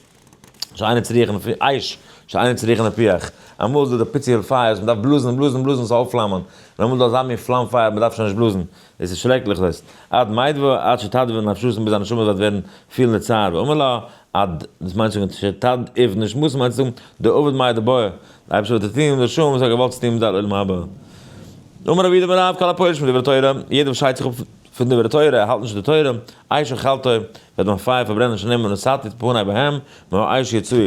שאינה צריכה אש שאינה צריכה לפיח, אמאל איז דא די פיציעל פייער וואס מען דארף בלאזן און בלאזן און בלאזן ס'זאל אויפפלאמען, און אמאל איז דא אזא מין פלאם פייער מען דארף שוין נישט בלאזן, דאס איז שרעקליך דאס, עד מידבא עד שתדבא נפשתן ביז א נשמה וועט ווערן פילן די צער, ואמר לה עד, דאס מיינט צו זאגן שתדאיב נשמתן מיינט צו זאגן דעבד מאי דבעי, די אייבערשטער וועט דיר טון די נשמה וואס האט געוואלט צו טון מיט זיין עולם הבא. אמר רבי יהודה אמר רב כל הפורש מדברי תורה, יעדער וואס שיידט זיך אפ פון דברי תורה, ער האלט נישט די תורה, אש אכלתו, וועט מען פייער פארברענען שנאמר ונתתי פני בהם, מהאש יצאו,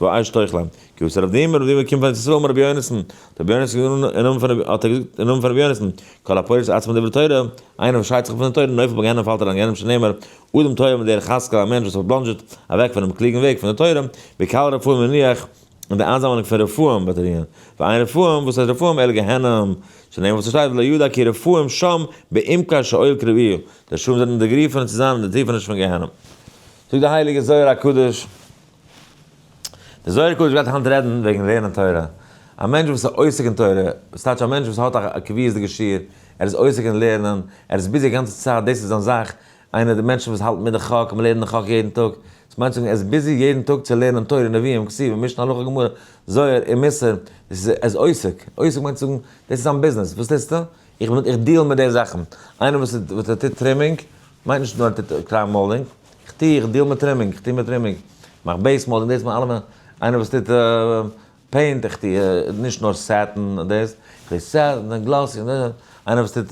והאש תאכלם. כי אתא רב דימי, רב דימי קומט פון ארץ ישראל, אמר רבי יונתן, רבי יונתן אין נאמען פון האט ער געזאגט אין נאמען פון רבי יונתן, כל הפורש עצמו מדברי תורה, איינער וואס שיידט זיך אפ פון די תורה, נופל בגיהנום פאלט אריין אין גיהנום שנאמר, אדם תועה מדרך השכל, א מענטש וואס פארבלאנדזשעט אוועק פונעם קלוגן וועג פון די תורה, בקהל רפאים מניח, און די איינזאמלונג פון רפאים וועט ער רוען, ואין רפאים, וואס הייסט רפאים, אלא גיהנום, שנאמר וואס עס שטייט ולא ידע כי רפאים שם בעמקי שאול קרבוהו, די רשעים זענען די גערופענע צו זיין אין די טיפעניש פון גיהנום. זאגט דער הייליגער זוהר הקדוש, דער זוהר הקדוש גייט היינט רעדן וועגן לערנען תורה, א מענטש וואס איז עוסק אין תורה, וואס טייטש א מענטש וואס האט א קביעות'דיגע שיעור, ער איז עוסק אין לערנען, ער איז busy א גאנצע צייט, דאס איז זיין זאך, איינער די מענטשן וואס האלטן מיט די חק, מען לערנט די חק יעדן טאג, דאס מיינט צו זאגן ער איז busy יעדן טאג צו לערנען תורה, נביאים, כתובים, משנה, הלכה, גמרא, זוהר און מוסר, דאס איז ער איז עוסק, עוסק מיינט צו זאגן דאס איז זיין ביזנעס, וואס טוסטו? איך בין איך deal מיט די זאכן, איינער וואס וואס ער טוט trimming, מיינט נישט נאר ער טוט crown molding, איך טו. טו, איך deal מיט trimming, איך טו מיט trimming, מאך base molding, דאס מיט אלעמען, איינער וואס טוט paint, איך טו נישט נאר satin דאס, איך טו satin און glossy, איינער וואס טוט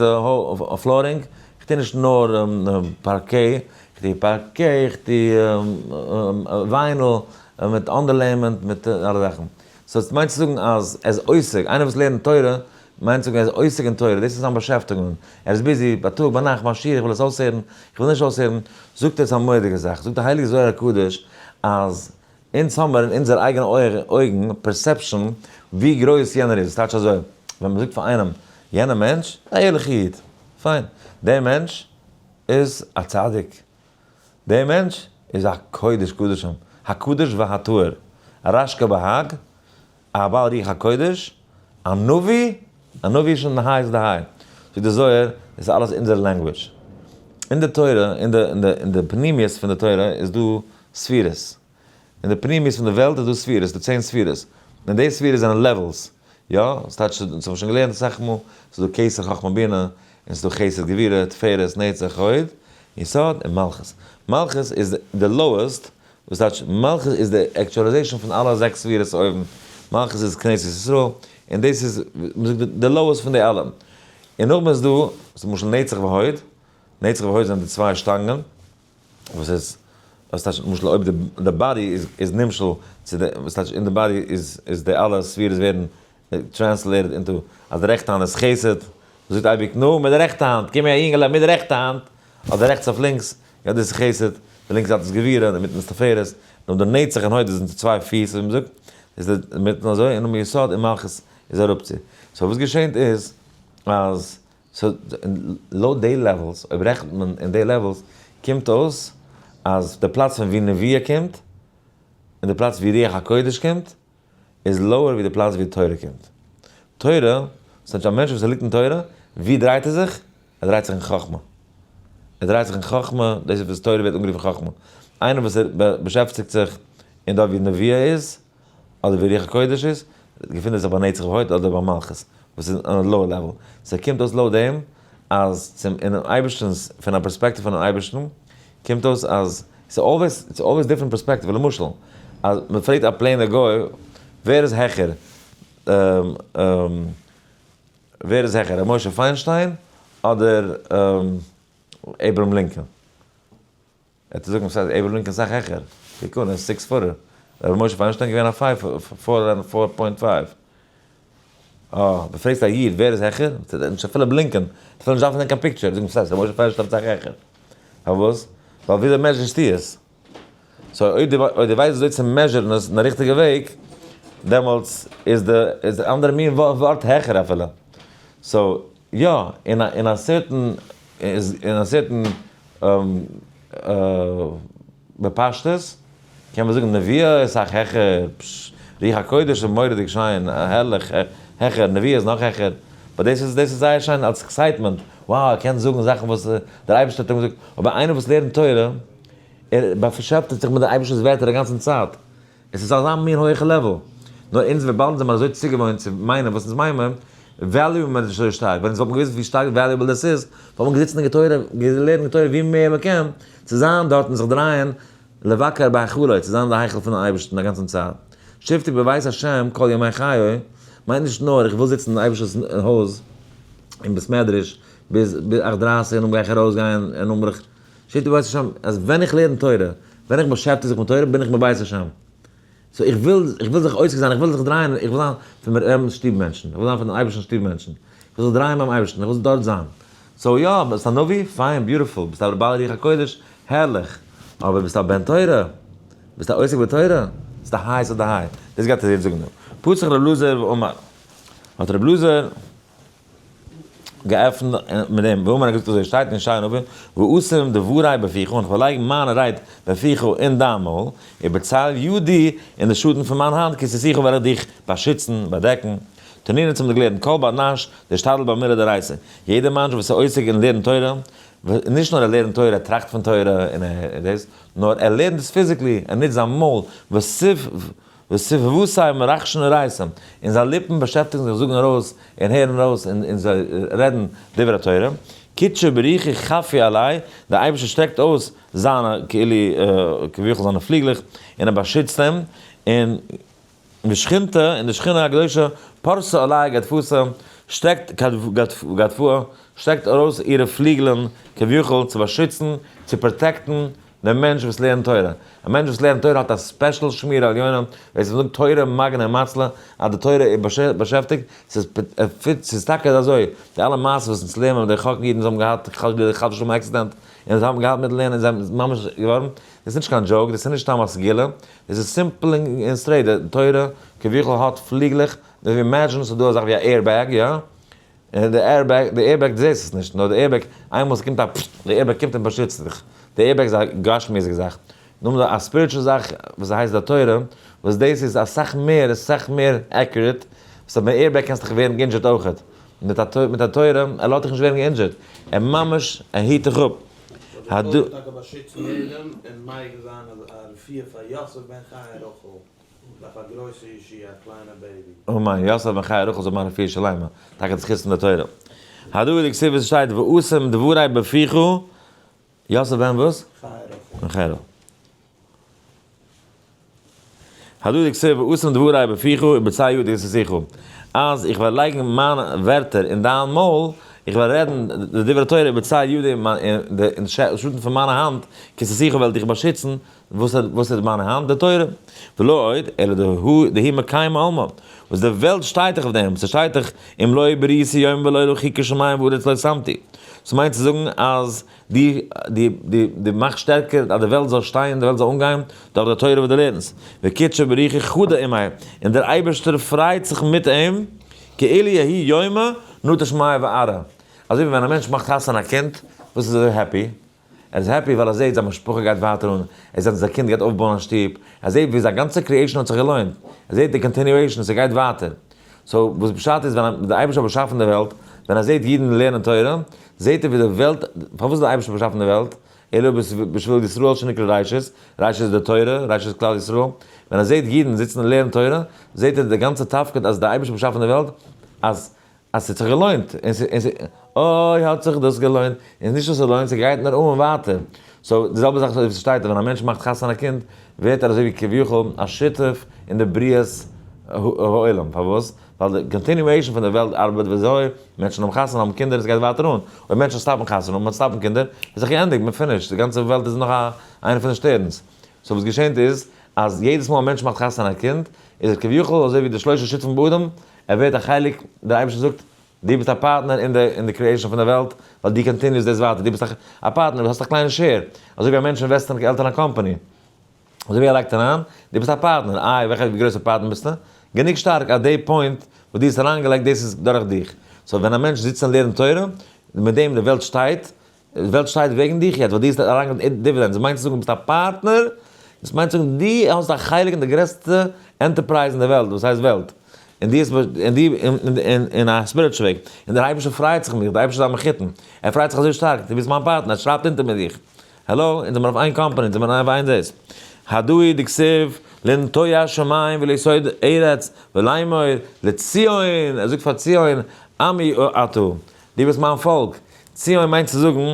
flooring, איך טו נישט נאר parquet, איך טו parquet, איך טו vinyl מיט underlayment מיט אלע זאכן. so עס מיינט צו זאגן אז ער איז עוסק, איינער וואס לערנט תורה, מיינט צו זאגן ער איז עוסק אין תורה, דאס איז זיין באשעפטיגונג, ער איז busy בייטאג ביינאכט מיין שיעור, איך וויל עס אויסהערן, איך וויל נישט אויסהערן, זאגט ער עס א מורא'דיגע זאך, זאגט דער הייליגער זוהר הקדוש אז אונז האמיר אין אונזער אייגענע אויגן perception ווי גרויס יענער איז, ס'טייטש אזוי, ווען מ'זאגט פאר איינעם, יענער מענטש איז א ערליכע איד, פיין, דער מענטש איז א צדיק, דער מענטש איז א קודש קדשים, הקדוש והטהור, א רשכבה"ג, א בעל רוח הקודש, א נביא, א נביא איז שוין די highest די high. זאגט די זוהר, דאס איז אלעס אונזער language. אין די תורה, אין די פנימיות פון די תורה איז דא ספירות. אין די פנימיות פון די וועלט איז דא ספירות, די 10 ספירות. און די ספירות זענען levels. יא, ס'טייטש, אונז האבן שוין געלערנט אסאך מאל, ס'איז דא כתר חכמה בינה, און ס'איז דא חסד גבורה, תפארת, נצח, הוד, יסוד און מלכות. מלכות איז די lowest, וואס טייטש מלכות איז די actualization פון אלע זעקס ספירות אויבן, מלכות איז כנסת ישראל, און דאס איז, מ'זאגט די lowest פון די אלע. און נאכדעם איז דא, למשל נצח והוד, נצח והוד זענען די צוויי שטאנגען, וואס איז, וואס טייטש למשל אויב די body איז נמשל צו די, וואס טייטש אין די body איז די אלע ספירות ווערן translated into, אז די רעכטע האנט איז חסד, מ'זאגט אייביג נו, מיט די רעכטע האנט, קום הער יונגעלע, מיט די רעכטע האנט, אדער רעכטס אויף לינקס, יא דאס איז חסד, די לינקע זייט איז גבורה, אינמיטן איז תפארת, נאר די נצח און הוד זענען די צוויי פיס ווי מ'זאגט, איז די אינמיטן אזוי, און נאכדעם יסוד און מלכות איז אראפצו. so וואס געשענט איז, אז so לויט די levels, אויב רעכנט מען אין די levels, קומט אויס אז די פלאץ פון ווי נבואה קומט, און די פלאץ ווי רוח הקודש קומט, איז lower ווי די פלאץ ווי תורה קומט. תורה, ס'טייטש א מענטש וואס ער ליגט אין תורה, ווי דרייט ער זיך? ער דרייט זיך אין חכמה. ער דרייט זיך אין חכמה, דאס איז וואס תורה ווערט אנגערופן חכמה. איינער וואס ער באשעפטיגט זיך אין דארט ווי נבואה איז, אדער ווי רוח הקודש איז, געפינט ער זיך ביי נצח והוד אדער ביי מלכות, וואס איז on א lower level. ס'קומט אויס לויט דעם, אז צום אינעם אייבערשטנ'ס, פון א perspective פונעם אייבערשטן, קומט אויס אז ס'איז always, it's always different perspective, למשל, אז מען פרעגט א plain ע גוי, ווער איז העכער, ווער איז העכער, ר' משה פיינשטיין אדער אברהם לינקאלן? ער וועט זאגן, וואס הייסט, אברהם לינקאלן איז אסאך העכער, קוק אן, ער איז six footer, ר' משה פיינשטיין איז געווען א five, four און four point five. אה, דו פרעגסט א איד ווער איז העכער? נישט אפילו בלינקען, אפילו נישט דארפן זען קיין picture, זאגן וואס הייסט, ר' משה פיינשטיין איז אסאך העכער. פארוואס? ווייל וויאזוי measure סטו עס? so אויב דו אויב דו ווייסט וויאזוי צו measure ן עס אין א ריכטיגע וועג, דעמאלטס איז די איז די אנדערע מין ווארט העכער אפילו. so יא, אין א אין א certain אין א certain בפשטות קען מען זאגן נבואה איז אסאך העכער, פשש, רוח הקודש איז מורא'דיג שיין, הערליך, העכער, נבואה איז נאך העכער, but דאס איז דאס איז זייער שיין אלס excitement, wow ער קען זאגן זאכן וואס דער אייבערשטער האט אים געזאגט, אבער איינער וואס לערנט תורה, ער באשעפטיגט זיך מיט דער אייבערשטער'ס ווערטער א גאנצן צייט, עס איז אזא מין הויכע level, נאר אונז וויבאלד אונז זעמער אזוי צוגעוואוינט צו מיינען וואס אונז מיינען, value ען מיר נישט אזוי שטארק, ווען אונז וואלטן געוואוסט ווי שטארק valuable דאס איז, וואלט מען געזיצן אין תורה, געלערנט תורה ווי מער מען קען, צו זיין דארט און זיך דרייען לבקר בהיכלו, צו זיין אין די היכל פונעם אייבערשטן א גאנצן צייט. שבתי בבית השם כל ימי חיי, מיינט נישט נאר איך וויל זיצן אין אייבערשטנ'ס הויז, אין בית מדרש, ביז אכט דרייסיג און נאכדעם גיי איך ארויסגיין און נאכדעם בין איך, שבתי בבית השם, אז ווען איך לערן תורה, ווען איך באשעפטיג זיך מיט תורה, בין איך בבית השם. so איך וויל, איך וויל זיך עוסק זיין, איך וויל זיך דרייען, איך וויל זיין פון רבינ'ס שטוב מענטשן, איך וויל זיין פון דעם אייבערשטנ'ס שטוב מענטשן, איך וויל זיך דרייען ביים אייבערשטן, איך וויל דארט זיין. so יא, ביסט א נביא? פיין, beautiful, ביסט א בעל רוח הקודש? הערליך. אבער ביסט א בן תורה? ביסט א עוסק בתורה? ביסט א highest of the high. דאס גייט ער יעצט זאגן דא. פתח ר' אלעזר ואמר, האט ר' אלעזר געעפנט מיט דעם, ואמר האט געזאגט אזוי שטייט אין ישעי' הנביא, ואשים דברי בפיך, און איך וועל לייגן מיינע רייד בפיך אין דיין מויל, ובצל ידי, אין די שאטן פון מיין האנט, כסיתיך וועל איך דיך באשיצן, באדעקן. תנינא צום די געלערנט, כל בר נש, דאשתדל במילי דאורייתא, יעדער מענטש וואס איז עוסק אין לערנען תורה, נישט נאר ער לערנט תורה, ער טראכט פון תורה און ער דאס, נאר ער לערנט עס physically, ער נוצט זיין מויל, ושפוותיה מרחשין אורייתא, און זיין ליפן באשעפטיגן זיך זאגן ארויס און הערן ארויס און זיי רעדן דברי תורה. קודשא בריך הוא חפי עליה, דער אייבערשטער שטרעקט אויס זיינע כאילו כביכול זיינע פליגלעך און ער באשיצט אים, און ושכינתא, און די שכינה הקדושה, פרסה עליה כתפתא, שטרעקט כתפאה, שטרעקט ארויס אירע פליגלען כביכול צו באשיצן, צו protect ן דעם מענטש וואס לערנט תורה. א מענטש וואס לערנט תורה האט א special שמירה עליונה, ווער ס'זאגט תורה מגנא ומצלא, אז די תורה איז באשעפטיגט, ס'איז טאקע אזוי, די אלע מעשות וואס אונז לערנען מיט די חק אידן וואס האבן געהאט חס ושלום accident, און זיי האבן געהאט מיט לערנען און זיי זענען ממש געווארן, דאס איז נישט קיין joke, דאס איז נישט סתם א סגולה, דאס איז simple און straight, די תורה כביכול האט פליגלעך, ווי imagine ס'איז דא אזאך ווי א airbag, יא? און די airbag, די airbag דו זעסט עס נישט, נאר די airbag, איינמאל ס'קומט א פששש, די airbag קומט און באשיצט דיך. די airbag איז א גשמיות'דיגע זאך. נאכדעם איז דא א spiritual זאך וואס הייסט די תורה, וואס דאס איז אסאך מער, אסאך מער accurate, so מיט airbag קענסטו דיך ווערן גע injured אויכעט. מיט א מיט א תורה, ער לאזט דיך נישט ווערן גע injured. ער ממש, ער היט דיך אפ. זאל די תורה טאקע באשיצן יעדעם און מגין זיין א רפואה פאר יוסף בן חיה רחל. דארף א גרויסע ישועה א קליינע baby. אמן, יוסף בן חיה רחל זאל האבן א רפואה שלימה, טאקע די זכות פון די תורה. הדא הוא דכתיב וואס שטייט ואשים דברי בפיך, יוסף בן וואס? חיה רחל. בן חיה רחל. הדא הוא דכתיב ואשים דברי בפיך ובצע ידי עשיתיך, אז איך וועל לייגן מיינע ווערטער אין דיין מויל, איך וועל רעדן די דברי תורה ובצע ידי אין שאטן פון מיינע האנט, כסתיך וועל דיך באשיצן, וואס וואס איז מיין האנט? די תורה. ולא עוד, אלא דהיא מקיים עלמא. וואס די וועלט שטייט דאך אויף דעם, ס'שטייט דאך אם לא בריתי יום ולילה חוקי שמים וארץ לא שמתי. ס'מיינט צו זאגן אז די די די די מאכסט שטערקער אז די וועלט זאל שטיין, די וועלט זאל אנגיין, דורך די תורה וואס דו לערנסט. וקודשא בריך הוא חדא עמיה, און דער אייבערשטער פרייט זיך מיט אים, כאילו יהי יומא נטע שמיא וארעא. אזוי ווי ווען א מענטש מאכט חתונה א קינד, וואס איז ער happy? ער איז happy ווייל ער זעט זיין משפחה גייט ווייטער אן, ער זעט אז זיין קינד גייט אויפבויען א שטוב, ער זעט ווי זיין גאנצע creation האט זיך געלוינט, ער זעט די continuation, ס'גייט ווייטער. so וואס פשט איז ווען דער אייבערשטער האט באשאפן די וועלט, ווען ער זעט אידן לערנען תורה, זעט ער ווי די וועלט, פארוואס האט דער אייבערשטער באשאפן די וועלט? אלא בשביל ישראל שנקרא ראשית, ראשית איז די תורה, ראשית איז כלל ישראל, ווען ער זעט אידן זיצן און לערנען תורה, זעט ער די גאנצע תפקיד אז דער אייבערשטער האט באשאפן די וועלט, אז אז ס'האט זיך געלוינט, און ס' און ס' אוי האט זיך דאס געלוינט, און נישט אז ס'לוינט, ס'גייט נאר אן ווייטער. so די זעלבע זאך ווי ס'שטייט אז ווען א מענטש מאכט חתונה א קינד, ווערט ער אזוי ווי כביכול א שותף אין די בריאת העולם. פארוואס? ווייל די continuation פון די וועלט ארבעט וויאזוי מענטשן האבן חתונה, האבן קינדער און ס'גייט ווייטער אן. אויב מענטשן stop ן חתונה האבן און stop ן קינדער, איז זיך געענדיגט, מ'איז finished, די גאנצע וועלט איז נאך א איינע פון די שטערנס. so וואס געשענט איז, אז יעדעס מאל א מענטש מאכט חתונה א קינד, איז ער כביכול אזוי ווי די שלושה שותפים באדם, ער ווערט א חלק, דער אייבערשטער זאגט, דו ביסט א פארטנער אין די אין די creation פון די וועלט, ווייל דו continue סט דאס ווייטער, דו ביסט א פארטנער, דו האסט א קליינע share, אזוי ווי א מענטש invest אין געלט אין א קאמפאני, אזוי ווי ער לייגט אריין, דו ביסט א פארטנער, איי וועלכע גרויסע פארטנער ביסטו? גענוג שטארק אז די point וואס דו האסט אריינגעלייגט דאס איז דורך דיך, so ווען א מענטש זיצט און לערנט תורה, מיט דעם די וועלט שטייט, די וועלט שטייט וועגן דיך יעצט ווייל דו האסט אריינגעלייגט דיווידענדס, דאס מיינט צו זאגן דו ביסט א פארטנער, דאס מיינט צו זאגן דו האסט א חלק אין די גרעסטע enterprise אין די וועלט וואס הייסט וועלט, און דו האסט און דו אין א spiritual וועג, און דער אייבערשטער פרייט זיך מיט דיך, דער אייבערשטער איז א מחותן, ער פרייט זיך אזוי שטארק, דו ביסט מיין פארטנער, ער שרייבט אונטער מיט דיך, האלא, אונז זעמיר אויף איין קאמפאני, אונז זעמיר אויף איין דאס. הדא הוא דכתיב לנטוע שמים וליסוד ארץ ולאמור לציון, ער זאגט פאר ציון, עמי אתה, דו ביסט מיין פאלק, ציון מיינט צו זאגן,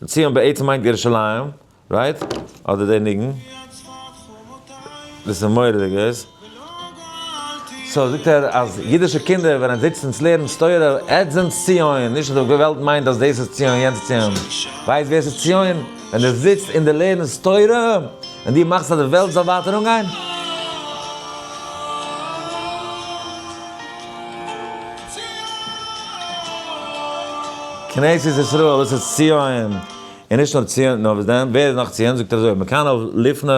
ציון בעצם מיינט ירושלים, right? אדער די ניגון. דאס איז מורא'דיג דאס. so זאגט ער אז אידישע קינדער ווען עטס זיצט און לערנטס תורה, עטס זענטס ציון, נישט אז די וועלט מיינט אז דאס איז ציון יענץ איז ציון. ווייסט ווער ס'איז ציון? ווען דו זיצט און דו לערנסט תורה, און דו מאכסט אז די וועלט זאל ווייטער אנגיין. כנסת ישראל, דאס איז ציון, און נישט נאר ציון, נאר וואס דען, ווער איז נאך ציון? זאגט ער אזוי, מכאן לפני,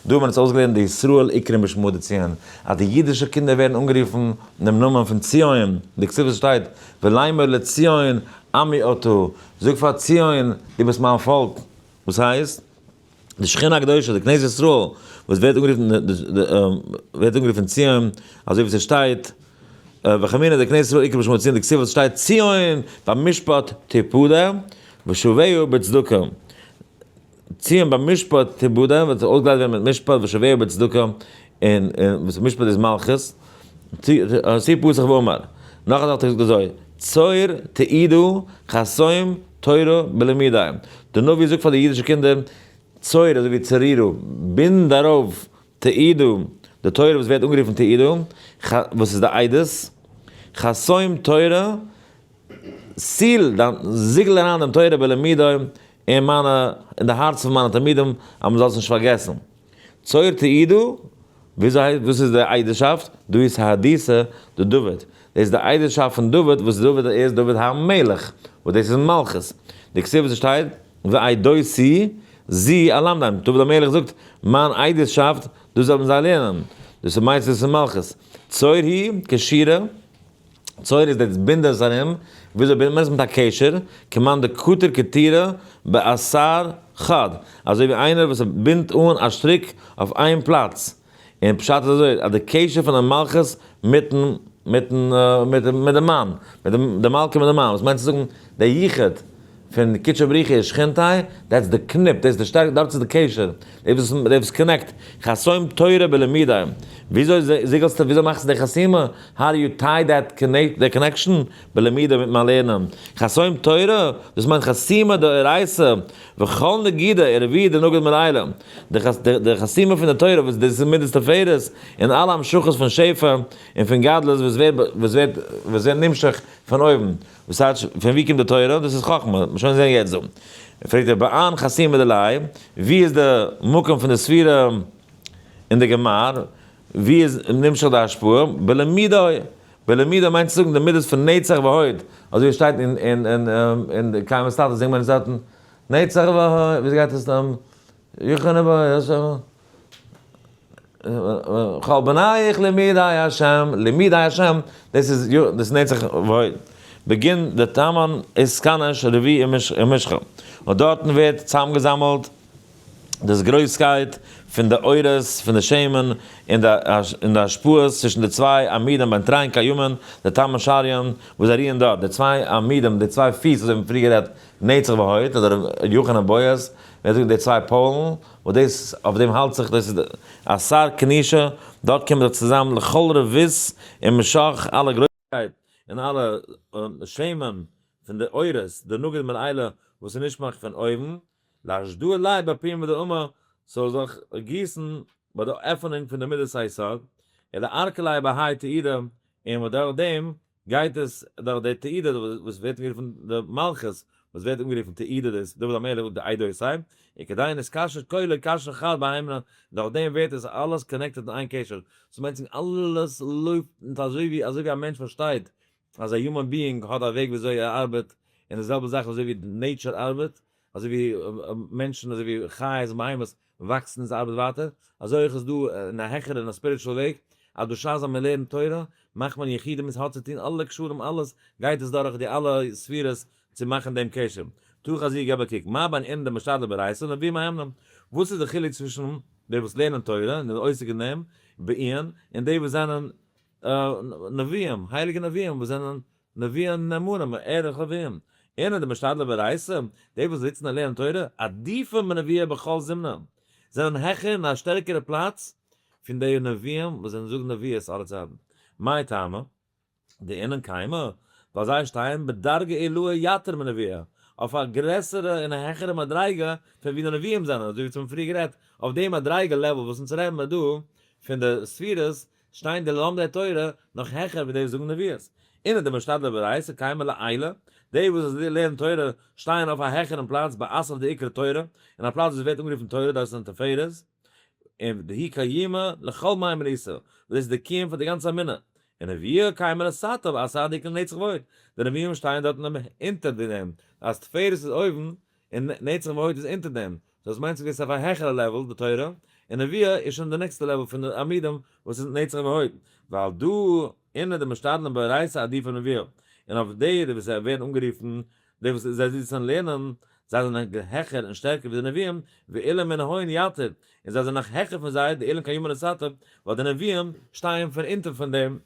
דא האט מען אונז אויסגעלערנט די ישראל איקרים בשמא דציון, אז די אידישע קינדער ווערן אנגערופן דעם נאמען פון ציון, דכתיב עס שטייט, ולאמר לציון עמי אתה, זאג פאר ציון, דו ביסט מיין פאלק, וואס הייסט? די שכינה הקדושה, די כנסת ישראל, וואס ווערט אנגערופן ווערט אנגערופן ציון, אזוי ווי ס'שטייט, וחמינא דכנסת ישראל איקרי בשמו ציון, דכתיב וואס שטייט ציון במשפט תפדה ושביה בצדקה, ציון במשפט תפדה וועט אויסגעלייזט ווערן מיט משפט ושביה בצדקה, און וואס משפט איז מלכות, הוסיף פסח ואמר, נאך א זאך האט ער געזאגט אזוי, צור תעידו חסום. תורה בלמידי. דער נביא זאגט פאר די אידישע קינדער, צור אזוי ווי צורירו, בינד ארויף תעידו, די תורה וואס ווערט אנגערופן תעידו, וואס איז די עדות, חתום תורה, seal דיין זיגל אריין דעם תורה בלמידי אין מיינע, אין די הארץ פון מיינע תלמידים, אז מען זאל עס נישט פארגעסן. צור תעידו, וויאזוי הייסט, וואס איז די עדות'שאפט? דא איז ההדיסה דדוד, דאס איז די עדות'שאפט פון דוד, וואס דוד איז דוד המלך, וואס דאס איז מלכות. די כתיב וואס עס שטייט, ועדותי זו אלמדם, דוד המלך זאגט, מיין עדות'שאפט, דאס זאל מען זיי לערנען, דאס איז מיינט דאס איז מלכות. צור היא קשירה, צור איז דאס בינדערס ארום, וויאזוי בינדט מען עס? מיט א קשר, כמאן דקטיר קטירא באתר חד, אזוי ווי איינער וואס בינדט אן א שטריק אויף איין פלאץ, און פשט איז אזוי, אז די קשר פון די מלכות מיטן מיטן מיט די מאן, מיט די מלכה מיט די מאן, וואס מיינט צו זאגן די יחוד פון קודשא בריך הוא ושכינתיה, that's די קניפ, דאס איז די שטארק, דארט איז די קשר, דאס וואס connect, חתום תורה בלמידי, וויאזוי זיגלסטו, וויאזוי מאכסטו די חתימה, how do you tie that די connection, בלמידי מיט מיין לערנען, חתום תורה, דאס מיינט חתימה דאורייתא, וכל נגידה ערבי דנגד מלעילא, די חתימה פון די תורה וואס דאס איז מידת תפארת, און אלע המשכות פון שפע און פון גדלות וואס ווערט נמשך פון אויבן. וואס טייטש פון ווי קומט די תורה? דאס איז חכמה, מ'וועט שוין זען יעצט דא. פרעגט ער באין חתימה דיליה, ווי איז די מקום פון די ספירה אין די גמר, ווי איז נמשך די השפעה? בלמידו, בלמידו מיינט צו זאגן די מידות פון נצח והוד, אזוי ווי שטייט אין די קיימא סטאטוס זינגט מען עס דארטן, נצח והוד, וויאזוי גייט עס? יחנה כל בנייך למידי השם, למידי השם, דאס איז דאס נצח והוד. בגין דתמן אתכנש רביעא ומשכא. און דארטן ווערט צוזאמגעזאמלט דאס גרויסקייט פון די אורות פון די שמן און די השפעות צווישן די צוויי עמודים בין תרין קיימין דתמן שריין וואס זיי רוען דארט, די צוויי עמודים, די צוויי פיס וואס מיר האבן פריער גערעדט, נצח והוד, אדער יכין און בועז, ווער זאגט די צוויי pole ן, וואס דאס אויף דעם האלט זיך, דאס איז אתר כנישא, דארט קומט זיך צוזאם לכל רבות ומשך אלע גרויסקייט און אלע שמן פון די אורות, דנגיד מלעילא וואס איז נשמח פון אויבן, לאשדוה ליה בפומא דאמא, ס'זאל זיך גיסן ביי די עפענונג פון די מידת היסוד, ולארקא ליה בהאי תעודה, און דורך דעם גייט עס דורך די תעודה וואס ווערט אנגערופן די מלכות, וואס ווערט אנגערופן תעודה דאס דוד המלך די עדות ה', וכדין אתקשר כולא קשרא חד בהימנא, דורך דעם ווערט עס אלעס connected אין איין קשר, ס'מיינט צו אלעס לויפט אזוי ווי אזוי ווי א מענטש פארשטייט אז א human being האט א וועג ווי אזוי ער ארבעט, און די זעלבע זאך אזוי ווי nature ארבעט, אזוי ווי מענטשן אזוי ווי חיות און בהמות וואקסן און ס'ארבעט ווייטער, אזוי אויך איז דא אין א העכערע און א spiritual וועג, אז בשעת אז מען לערנט תורה מאכט מען יחודים און ס'האט צו טון אלע קשרים אלעס גייט עס דורך די אלע ספירות צו מאכן דעם קשר. תא חזי געב א קוק, מה בין אינון דמשתדלי באורייתא לנביאי מהימנא, וואס איז די חילוק צווישן די וואס לערנען תורה און זענען עוסק אין דעם בעיון און די וואס זענען נביאים, הייליגע נביאים וואס זענען נביאים נאמנים, ערך נביאים. אינון דמשתדלי באורייתא, די וואס זיצן און לערנען תורה, עדיפי מנביאי בכל זמנא, זענען העכער און א שטערקערע פלאץ פון די נביאים וואס זענען זאגן נביאות אלע צייטן. מאי טעמא? דאינון קיימי, ווייל זיי שטייען בדרגא עילאה יתיר מנביאי, אויף א גרעסערע און א העכערע מדריגה פון ווי די נביאים זענען, אזוי ווי צום פריער גערעדט, אויף די מדריגה level וואס אונז רעדן מיר דא פון די ספירות, שטייען די לומדי תורה נאך העכער ווי די וואס זאגן נביאות. אינון דמשתדלי באורייתא קיימי לעילא, די וואס לערנען תורה שטייען אויף א העכערן פלאץ באתר דאקרי תורה, אין א פלאץ וואס ווערט אנגערופן תורה דאס איז תפארת, און דהיא קיימא לכל מהימנותא, וואס דאס איז די קיום פאר די גאנצע אמונה. און נביאי קיימי לתתא באתר דאקרי נצח והוד, די נביאים שטייען דארט אונטער דעם, אז תפארת איז אויבן און נצח והוד איז אונטער דעם, דאס מיינט ס'איז אויף א העכערע level די תורה, און נביאה איז שוין די נעקסטע level פון די עמודים וואס איז נצח והוד, ועל דא אינון דמשתדלין באורייתא עדיפי מנביאי, און אויף די וואס זיי ווערן אנגערופן די וואס זיי זיצן לערנען, זיי זענען העכער און שטערקער ווי די נביאים, ואילין מנהון יתיר, און זיי זענען נאך העכער פון זיי, דאילין קיימין לתתא, ווייל די נביאים שטייען פון אונטער פון דעם.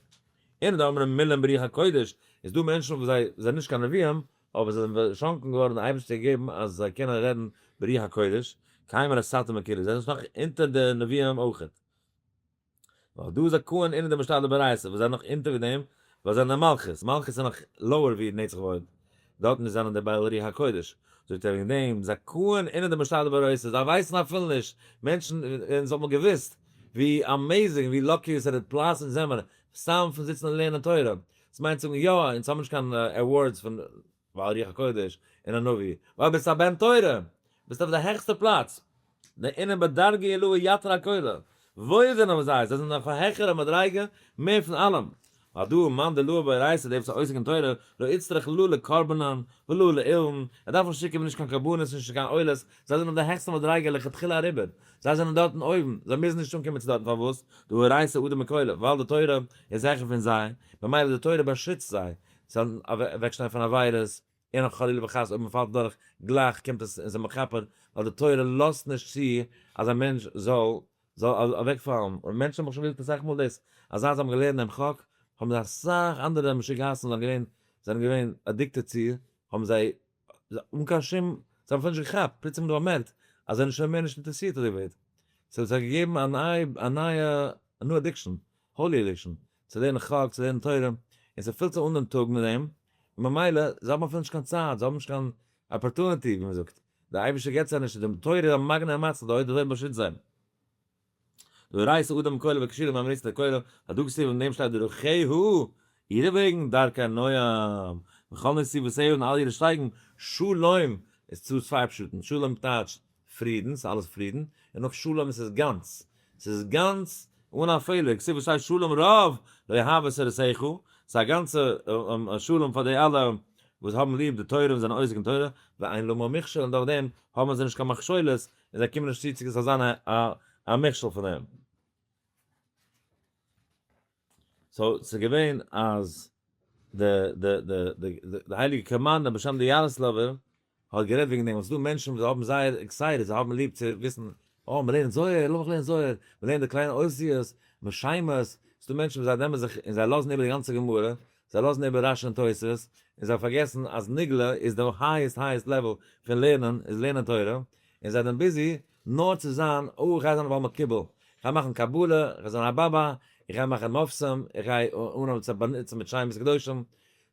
אינון דאמרין מילין ברוח הקודש, איז דא מענטשן וואס זיי זענען נישט קיין נביאים, אבער זיי זענען באשאנקען געווארן די אייבערשטער געגעבן אז זיי קענען רעדן ברוח הקודש, קיימין לתתא מכולהו, זיי זענען נאך אונטער די נביאים אויכעט. ווייל דא איז א כהן אינון דמשתדלי באורייתא וואס זענען נאך אונטער ווי דעם, ווייל זיי זענען מלכות, מלכות איז נאך lower ווי נצח והוד. דארטן זענען די בעלי רוח הקודש. זאגט ער וועגן דעם, זכאין אינון דמשתדל באורייתא, זיי ווייסן אפילו נישט, מענטשן, אונז האט מען געוואוסט ווי amazing, ווי lucky עס איז די פלאץ אונז זעמער, סתם פון זיצן און לערנען תורה. עס מיינט זאגן יא, אונז האבן נישט קיין awards פון בעל רוח הקודש און א נביא, ווייל ביסט א בן תורה, ביסט אויף די העכסטע פלאץ, דאינון בדרגא עילאה יתר אכולא, וואויל זענען זיי, זיי זענען אויף א העכערע מדריגה מער פון אלעם, ווייל דא מאן דלהב באורייתא דער וואס איז עוסק אין תורה, לא איצטריך לא לקרבנן ולא לאולן, ער דארף נישט צוקומען נישט קיין קרבנות נישט קיין עולות, זיי זענען אויף די העכסטע מדריגה לכתחילה אריבער, זיי זענען דארטן אויבן, זיי מוזן נישט אנקומען צו דארטן, פארוואס? דאורייתא עדיף מכולא, ווייל די תורה איז העכער פון זיי, ממילא די תורה באשיצט זיי, זיי זאלן אוועקשטיין פון עבירות, און אויך חלילה וחס אויב מען פאלט דורך גלייך קומט עס און ס'איז מכפר, ווייל די תורה לאזט נישט צו אז א מענטש זאל אוועקפאלן, און מענטשן האבן שוין געזאגט אסאך מאל דאס, אז זיי האבן געלערנט דעם חק, האבן זיי אסאך אנדערע משוגעת'ן זענען געווען זענען געווען addicted צו, האבן זיי אן קיין שום, זיי האבן אפילו נישט געכאפט, פלוצים האבן זיי באמערקט אז זיי זענען שוין מער נישט אינטערעסירט אזוי ווערט, ס'האט זיי געגעבן א נייע א נייע א new addiction, holy addiction, צו לערנען חק, צו לערנען תורה, און ס'פילט זיך אן דעם טאג מיט דעם, און ממילא, זיי האבן אפילו נישט קיין צייט, זיי האבן נישט קיין opportunity, ווי מ'זאגט, דער אייבערשטער געבט זיי נישט, די תורה איז א מגן ומציל, די תורה באשיצט זיי. דאורייתא עדיף מכולא וכשילה ממריצתא דכולא, הדא כתיב אין דעם שטייט דרכיה אירע וועגן דרכי נועם, וכל נתיבותיה און אלע אירע שטייגן, שלום איז צו צוויי פשטים, שלום טייטשט פרידן, ס'איז אלעס פרידן, און נאך שלום עס איז גאנץ, ס'איז גאנץ אן א פעלער, כתיב וואס שטייט שלום רב לאוהבי תורתך, ס'איז א גאנצע שלום פאר די אלע וואס האבן ליב די תורה און זענען עוסק אין תורה, ואין למה מכשול און דורך דעם האבן זיי נישט קיין מכשולות און זיי קומען נישט צו צו ס'זאל זיין א מכשול פון דעם. so ס'איז געווען אז די די די די די הייליגע קאמארנא בשם די יארעסלאווער האט גערעדט וועגן דעם אז ס'דא מענטשן וואס האבן זייער excited זיי האבן ליב צו וויסן אה מ'לערנט זוהר לאמיך לערנען זוהר, מ'לערנט די קליינע אותיות, שמות, ס'דא מענטשן וואס זיי נעמען זיך און זיי לאזן איבער די גאנצע גמרא, זיי לאזן איבער רשי און תוספות, און זיי פארגעסן אז נגלה איז די highest highest level פון לערנען איז לערנען תורה, און זיי זענען busy נאר צו זיין, אוי איך גיי זיין א בעל מקובל, איך גיי מאכן קבלה, איך גיי זיין א באבא, איך גיי מאכן מופתים, איך גיי אנהויבן צו באנוצן מיט שמות קדושים,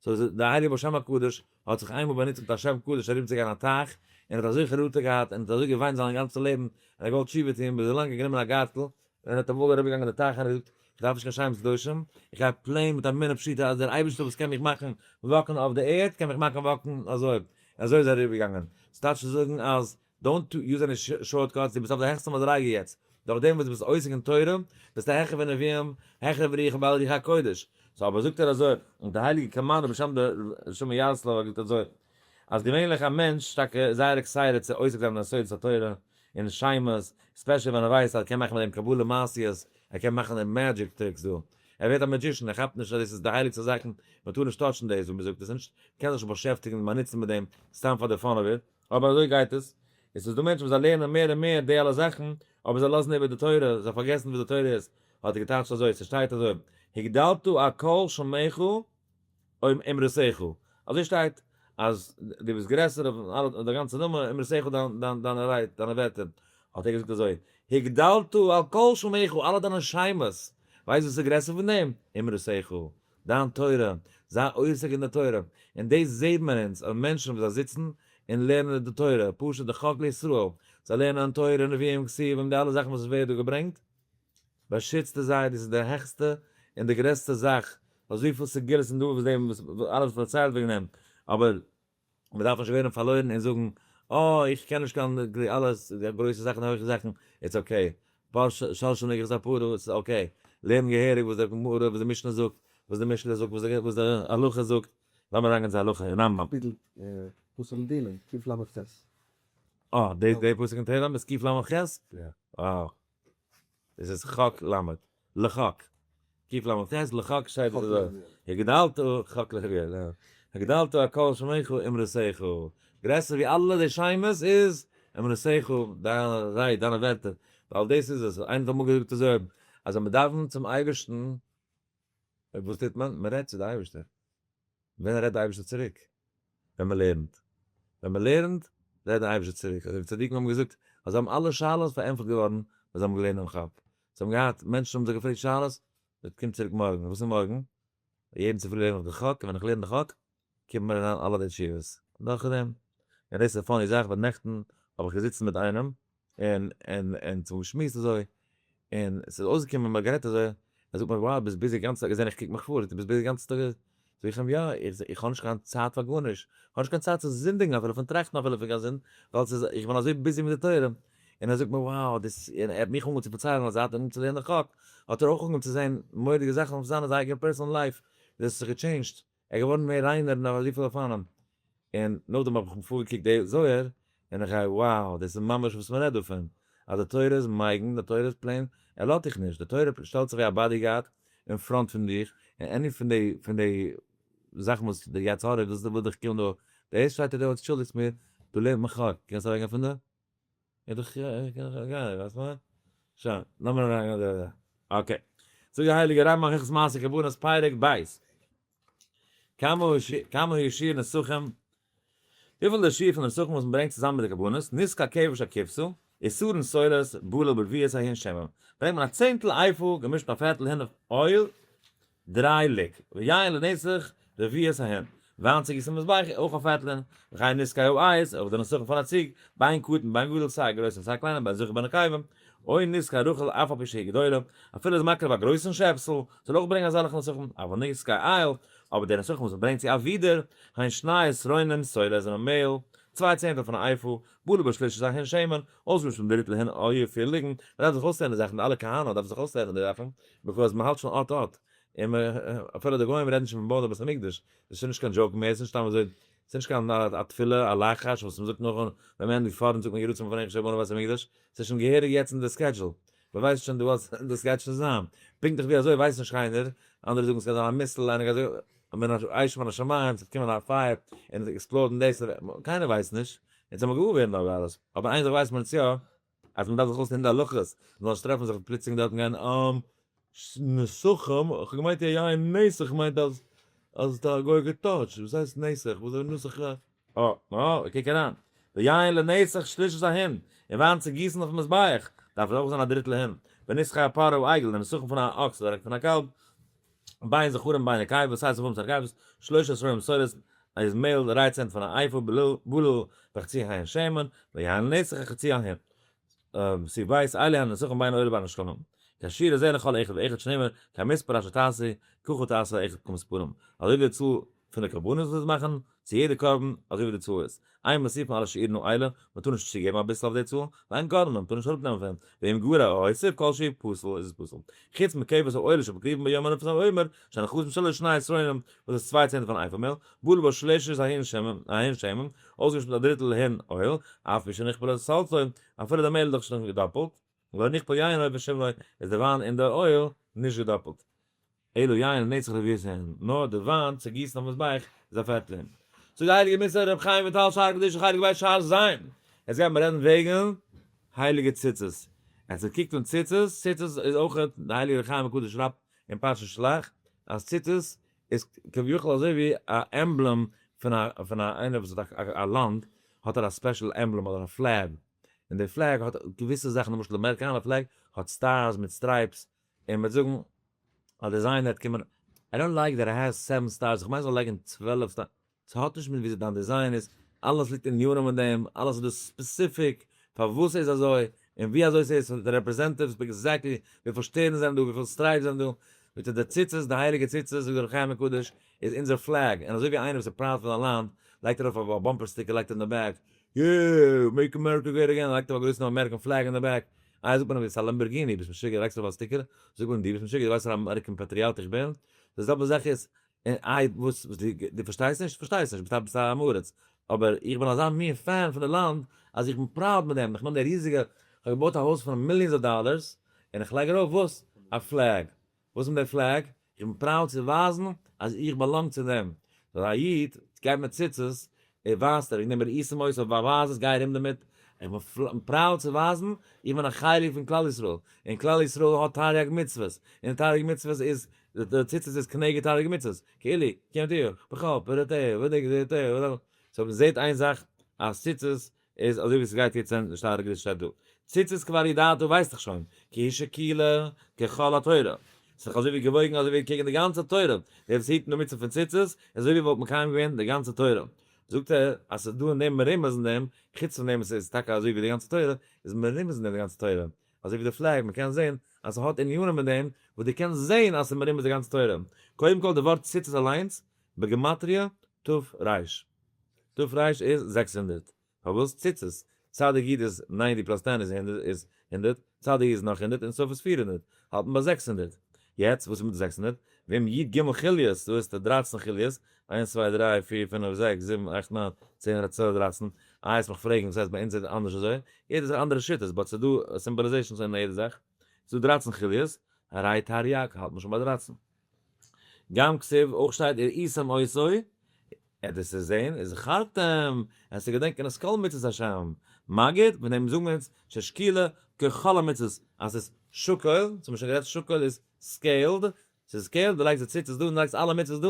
so דער הייליגער בעל שם הקדוש האט זיך איינמאל באנוצט מיט א שם קדוש אריבערצוגיין א טייך, און האט אזוי חרטה געהאט און האט אזוי געוויינט זיין גאנצע לעבן, און ער האט געוואלט תשובה טון, ביז ער האט גענומען א גארטל, און האט אמאל אריבערגעגאנגען די טייך און ער האט געזאגט, איך דארף נישט קיין שמות קדושים, איך גיי plain מיט אמונה פשוטה אז דער אייבערשטער וואס קען מיך מאכן walk ן אויף די ערד, קען מיך מאכן walk ן אזוי, אזוי איז ער אריבערגעגאנגען. ס'טייטש צו זאגן אז don't use any shortcuts, דו ביסט אויף די העכסטע מדריגה יעצט, דורך דעם וואס דו ביסט עוסק אין תורה, ביסטו העכער פון נביאים, העכער פון רוח בעל רוח הקודש. so אבער זאגט ער אזוי, און די הייליגע קאמארנא בשם די ר' שמעון יארסלאווער זאגט אזוי, אז געווענליך א מענטש טאקע איז זייער excited צו עוסק זיין אין סודות התורה, און שמות, especially ווען ער ווייסט אז ער קען מאכן מיט דעם קבלה מעשיות, ער קען מאכן די magic tricks דא, ער ווערט א magician, ער כאפט נישט אז דאס איז די הייליגסטע זאכן, מען טאר נישט touch ן דאס, ווי מען זאגט עס נישט, מען קען זיך נישט באשעפטיגן און באנוצן מיט דעם סתם פאר די fun of it. אבער אזוי גייט עס, עס איז דא מענטשן וואס זיי לערנען מער און מער די אלע זאכן, אבער זיי לאזן איבער די תורה, זיי פארגעסן וואס די תורה איז, האט ער געטייטשט אזוי, ס'שטייט אזוי, הגדלת אקול שמך אמרתך, אזוי שטייט, אז דו ביסט גרעסער אויף אלע, די גאנצע נאמען, אמרתך דיינע רייד, דיינע ווערטער, האט ער געזאגט אזוי, הגדלת על כל שמך, אלע דיינע שמות, ווייסט וואס איז גרעסער פון דעם? אמרתך, דיין תורה, זיי עוסק אין די תורה, און דאס זעט מען אונז אז מענטשן וואס זיי זיצן און לערנען די תורה, פשוט די חק לישראל, זיי לערנען תורה, נביאים, כתובים, די אלע זאכן וואס עס ווערט דא געברענגט, באשיצט עס זיי, דאס איז די העכסטע און די גרעסטע זאך, אזויפיל סגולות און דא וואס דעם וואס אלעס פארציילט וועגן דעם, אבער מען דארף נישט ווערן פארלוירן און זאגן, אה, איך קען נישט קיין די אלע גרויסע זאכן און הויכע זאכן, it's okay, שלשה נגח זפרה, ס'איז okay, לערן געהעריג וואס די גמרא, וואס די משנה זאגט, וואס די משלי זאגט, וואס די הלכה זאגט, לאמיר אריינגיין צו הלכה אין רמב ם. קאפיטל פסוק אין תהלים, קל"ח. אה, די פסוק אין תהלים איז קל"ח? יא. וואו. דאס איז חק ל', לחק, קל"ח, לחק שטייט אזוי, הגדלת חק לרביע, הגדלת אקול שמך אמרתך, גרעסער ווי אלע די שמות איז אמרתך, דיינע רייד, דיינע ווערטער, ווייל דאס איז עס, איינער האט אמאל געזאגט אזוי, אז ווען מען דאווענט צום אייבערשטן, וואס טוט מען? מען רעדט צו די אייבערשטער. ווען רעדט די אייבערשטער צוריק? ווען מען לערנט. ווען מען לערנט, רעדט די אייבערשטער צוריק. אזוי ווי צדיקים האבן געזאגט, אז זיי האבן אלע שאלות פארענטפערט געווארן ווען זיי האבן געלערנט דעם חק. זיי האבן געהאט, מענטשן האבן זיי געפרעגט שאלות, זאגט קום צוריק מארגן. וואס איז מארגן? יעדן צופרי לערן איך די חק, און ווען איך לערן די חק, קומט מיר אריין אלע די תשובות. נאכדעם, און דאס איז א funny זאך, ווייל נעכטן האב איך געזיצן מיט איינעם, און און און צו געשמועסט אזוי, און ס'איז אויסגעקומען מ'האט גערעדט אזוי, ער זאגט מיר wow ביסט busy גאנצע טאג, געזען איך קוק מיך פאר, דו ביסט busy גאנצע טאג, זאג איך אים יא, איך האב נישט קיין צייט פאר גארנישט, איך האב נישט קיין צייט צו זינדיגן אפילו, פון טראכטן אפילו פון קיין זינד, ווייל ס'איז איך בין אזוי busy מיט די תורה, און ער זאגט מיר wow דאס, און ער האט מיך אנגעהויבן צו פארציילן אז זייט ער נעמט צו לערנען חק, האט ער אויך אנגעהויבן צו זען מורא'דיגע זאכן אויף זיין אייגענע personal life, ווי דאס האט זיך גע change ט. ער איז געווארן מער ריינער און אזויפיל אופנים, און נאכדעם האב איך מיר פארגעקוקט די זוהר, און איך גיי wow דאס איז ממש וואס מען רעדט דא פון, אז די תורה איז מגן, די תורה איז plain, ער לאזט דיך נישט, די תורה שטעלט זיך ווי א bodyguard אין front פון דיך, און any פון די פון די זאכן וואס די יצר הרע וויל דיך קילן דא, דאס שטייט ער דא אנטשולדיגסט מיר, דא לערנט מען חק, קענסט אוועקגיין פון דא? איז דאך גיי ווייסט וואס? שוין, לאמיר אריינגיין דא. okay. זאגט דער הייליגער רמב ם הלכות מעשה קרבנות פרק ב'. כמה הוא שיעור נסכים, וויפיל איז דער שיעור פון די נסכים וואס מען ברענגט צוזאמען מיט די קרבנות, נסכי כבש הכבשה, עשרון סולת, בלול ברביעית ההין שמן. ברענגט מען א צענטל איפה געמישט מיט א פערטל הין oil, דריי לוג, ויין לנסך רביעית ההין, וויין צו גיסן מזבח אויך א פערטל הין, וכן נסכי העז, אויך די נסכים פון א ציג, בין קטן בין גדול סיי גרויס און סיי קליינע בין זכר בין נקבה, או נסכי רחל אף על פי שהיא גדולה, אפילו איז מקריב א גרויסן שעפסל, זאל אויך ברענגען אזעלכע נסכים, אבל נסכי איל, אבער די נסכים וואס מען ברענגט צו א ווידער, הן שני עשרונים סולת זענען מעהל, צוויי צענטל פון א איפה, בלול בשלישית ההין שמן, אויסגעמישט מיטן דריטל הין oil פיר לוגין, מען דארף זיך אויסלערנען די זאכן, די אלע כהנא דארפן זיך אויסלערנען די זאכן, because מען האלט שוין אט אט, און מען, אפילו די גוים רעדן שוין פון בויען די בית המקדש, דאס איז שוין נישט קיין joke מער, עס איז נישט סתם אזוי, עס איז נישט קיין א תפילה, א לחש וואס מען זאגט נאכן, ווען מען ענדיגט פארנט זאגט מען יהי רצון מלפניך שיבנה בית המקדש, עס איז שוין געהעריג יעצט אין די schedule, מען ווייסט שוין דא אז דאס גייט שוין זיין, פונקטליך ווי אזוי ווייסט נישט קיינער, אנדערע זאגן עס גייט זיין א missile, איינער גייט זאגן מן האש מן השמים, ס'וועט קומען א פייער און explode ן דאס, קיינער ווייסט נישט, יעצט זאל מען געוואר ווערן אבער אלעס, אבער איין זאך ווייסט מען יעצט יא, אז מען דארף זיך אויסלערנען די הלכות, מען זאל נישט טרעפן זיך פלוצלינג דארטן גיין נסכים, איך האב געמיינט יין נסך מיינט אז אז האט א גוי געטאטשט, וואס הייסט נסך, וואס איז נסך אה אה קוק אריין, ויין לנסך שלישית ההין, און וויין צו גיסן אויפן מזבח, דארף עס אויך זיין א דריטל הין, ונסכי הפר העגל, די נסכים פון א אקס אדער פון א קאלב, בין זכרים בין נקבות, סיי זכרים סיי נקבות, שלשה עשרונים סולת, איז מעהל דריי צענט פון א איפה בלול וחצי ההין שמן, ויין לנסך חצי ההין. סעיף ב', אלו הנסכים בין העולה בין השלמים. כשיעור הזה לכל אחד ואחד שנאמר, כמספר אשר תעשה, ככה תעשה לאחד כמספרם. אזוי ווי די צאל פון די קרבנות וואס מאכן, צו יעדע קרבן, אזוי ווי די צאל איז. אין מוסיפין על השיעורין האלה, מען טאר נישט צוגעבן אביסל אויף די צאל, ואין גורעין, מען טאר נישט אראפנעמען פון, ואם גרע או הוסיף כל שהוא פסול איז עס פסול. חוץ מכבש העולה שמקריבין ביום הנפת העומר, שהנכסים שלו שני עשרונים, וואס איז צוויי צענטל פון איפה מעל, בלול בשלישית ההין שמן, ההין שמן, אויסגעמישט מיט א דריטל הין oil, אף פי שנכפלה סלתו, אפילו די מעל איז דאך שוין געדאפלט, לא נכפל יינו ושמנו, איז די וויין און די oil נישט געדאפלט. אלא יין לנסך רביעית ההין, נאר די וויין צו גיסן אויפן מזבח איז א פערטל הין. זאגט די הייליגע מוסר רבי חיים וויטאל שער קדושה חלק ב' שער ז', יעצט גייט מען רעדן וועגן הייליגע ציצית, עס קוקט אן ציצית, ציצית איז אויך, די הייליגע רבי חיים הקדוש שרייבט אין פרשת שלח אז ציצית איז כביכול אזוי ווי א emblem פון א פון א איינער וואס האט א לאנד האט ער א special emblem אדער א flag, און די flag האט געוויסע זאכן למשל די אמעריקאנער flag האט stars מיט stripes, און מ'וועט זאגן א designer וועט קומען I don't like that it has seven stars, איך מיין זאל לייגן 12 stars, ס'האט נישט מיט וויאזוי דיין design איז, אלעס ליגט אין ענינים אין דעם, אלעס איז דא specific פארוואס ס'איז אזוי, און ווי אזוי ס'איז, די representatives exactly וויפיל שטערן זענען דא, וויפיל stripes זענען דא, מיט די ציצית, די הייליגע ציצית, זאגט דער אור החיים הקדוש, איז אונזער flag, און אזוי ווי איינער וואס איז proud פון זיין לאנד, לייגט ארויף א bumper sticker לייגט ער אין די back, yeah! Make America great again, לייגט ארויף א גרויסן American flag אין די back, איי זאגט מען אים ביסט א Lamborghini, ביסט משוגע לייגסט ארויף א sticker, זאגט מען אים דו ביסט משוגע, דו ווייסט וואס א American patriot איך בין, די זעלבע זאך איז, און איי וואס וואס דו דו פארשטייסט נישט, פארשטייסט נישט, ביסט א ביסט א עם הארץ, אבער איך בין אזא מין fan פון די לאנד אז איך בין proud מיט דעם, איך נעם די ריזיגע, איך האב געבויט א הויז פון millions of dollars, און איך לייג ארויף וואס? א flag, וואס מיט די flag? איך בין proud צו ווייזן אז איך באלאנג צו דעם. סאו א איד גייט מיט ציצית, ער ווייזט ער, איך נעם ראיסים אויס אויף ווייז עס, גיי ארום דערמיט, איך בין proud צו ווייזן איך בין א חלק פון כלל ישראל, און כלל ישראל האט תריג מצוות, און תריג מצוות איז, די ציצית איז כנגד תריג מצוות, כאילו, קומט איר, בכל פרטיה ודקדוקיה, so מען זעט איין זאך אז ציצית איז אזוי ווי ס'גייט יעצט זיין שטארק די שטעטל. ציצית כבר ידעת ווייסט דאך שוין, כי היא שקילה ככל התורה. ס'איז דאך אזוי ווי געוואויגן אזוי ווי קעגן די גאנצע תורה, דער וואס היט די מצוה פון ציצית איז אזוי ווי וואלט מקיים געווען די גאנצע תורה. זאגט ער אז ס'איז דא אין דעם מרומז אין דעם, חוץ פון דעם וואס ס'איז טאקע אזוי ווי די גאנצע תורה, איז מרומז אין דעם די גאנצע תורה. אזוי ווי די flag, מ'קען זען אז ס'האט ענינים אין דעם וואס דו קענסט זען אז ס'איז מרומז די גאנצע תורה. קודם כל די ווארט ציצית אליינס, בגימטריא תר. תר איז 600. פארוואס ציצית? צדיק יוד איז 90 plus 10 איז 100, צדיק איז נאך 100 און סוף איז 400, האלט מען ביי 600. יעצט וואס איז מיט די 600? ואם י ג חוליות, דא איז די 13 חוליות, 1 2 3 4 5 6 7 8 9 10 11 12 13, איי עס מיך פרעגן וואס הייסט ביי אונז איז אנדערש אזוי, יעדער זאך אנדערע שיטות, but ס'איז דא symbolizations אין יעדע זאך, ס'איז דא 13 חוליות, הרי תרי"ג האלט מען שוין ביי 13. גם כתיב אויך שטייט וראיתם אותו, ער דאס איז זעהן, וזכרתם, עס צו געדענקען את כל מצות השם, מגיד, פון דעם זאגן אונז, ששקולה ככל המצות, אז ס'איז שקול, צו מ'האט שוין גערעדט שקול איז scaled, ס'איז scaled, דו לייגסט די ציצית דא און דו לייגסט אלע מצוות דא,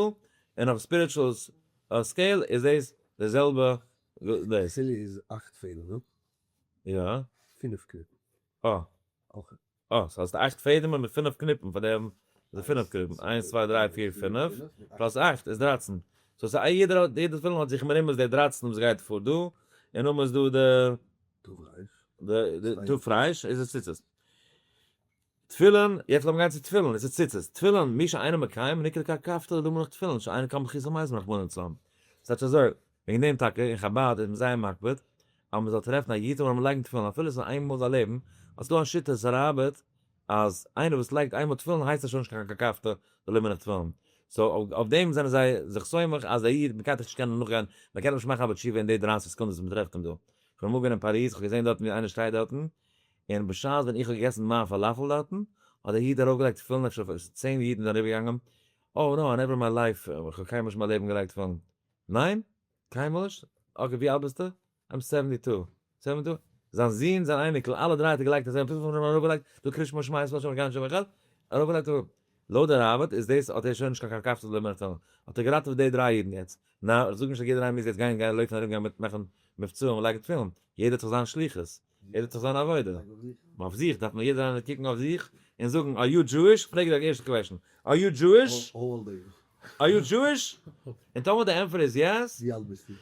און אויף spiritual scale איז דאס די זעלבע דאס. סילי איז אכט פעדער, נו? יא. פינף קניפן. אה. אויך. אה, so האסטו אכט פעדעמער מיט פינף קניפן פאר דעם, די פינף קניפן, איינס צוויי דריי פיר פינף, plus אכט איז 13. so ס'איז א יעדער האט, יעדער תפילין האט זיך מרומז די 13 וואס גייט פאר דא, און נאכדעם איז דא די תרייש. די תרייש איז עס ציצית. תפילין, יעצט לאמיר גיין צו תפילין, עס איז ציצית. תפילין, מי שאינו מקיים, נקרא קרקפתא דלא מנח תפילין, שאינו קם בתחיית המתים רחמנא ליצלן. ס'טייטש אזוי, וועגן דעם טאקע אין חבד איז מען זייער מקפיד אז מען זאל טרעפן א איד און לייגן תפילין אפילו עס איז איין מאל זיין לעבן, אז ס'דא א שיטה הראב"ד אז איינער וואס לייגט איינמאל תפילין הייסט ער שוין נישט קיין קרקפתא דלא מנח תפילין, so אויף דעם זענען זיי זיך סומך אז דער איד, מען קען דאך נישט קענען נאכגיין, מען קען נישט מאכן א תשובה אין די 30 סעקונדעס וואס מען טרעפט אים דא. כ'בין אמאל געווען אין פאריז, כ'האב געזען דארטן ווי איינער שטייט דארטן, און בשעת ווען איך האב געגעסן מיין פאלאפל דארטן, האט דער איד ארויפגעלייגט תפילין, אפשר 10 אידן זענען אריבערגעגאנגען, oh no, I never in my life, איך האב קיינמאל נישט אין מיין לעבן געלייגט תפילין. ניין? קיינמאל נישט? okay, ווי אלט ביסטו? I'm 72. 72? זיין זון, זיין אייניקל, אלע דריי האט ער געלייגט אזוי, פינף האבן ארויפגעלייגט, דא קריאת שמע שמע ישראל שמע גאנץ שמע אחד, ארויפגעלייגט ארויף. לויט די ראב"ד איז דאס, האט ער שוין נישט קיין קרקפתא דלא מנח תפילין. האט ער געראטעוועט די דריי אידן יעצט. נא, איך זאג נישט אז יעדער איינער מוז יעצט גיין גיין לויפן ארום גיין מיט מאכן מבצעים און לייגן תפילין. יעדער האט זיך זיין שליחות. יעדער האט זיך זיין עבודה. אויף זיך דארף מען יעדער איינער קוקן אויף זיך און זאגן, are you Jewish? פרעג דיך ערשטע question, are you Jewish? Are you Jewish? און טאמער די ענטפער איז yes, ווי אלט ביסטו?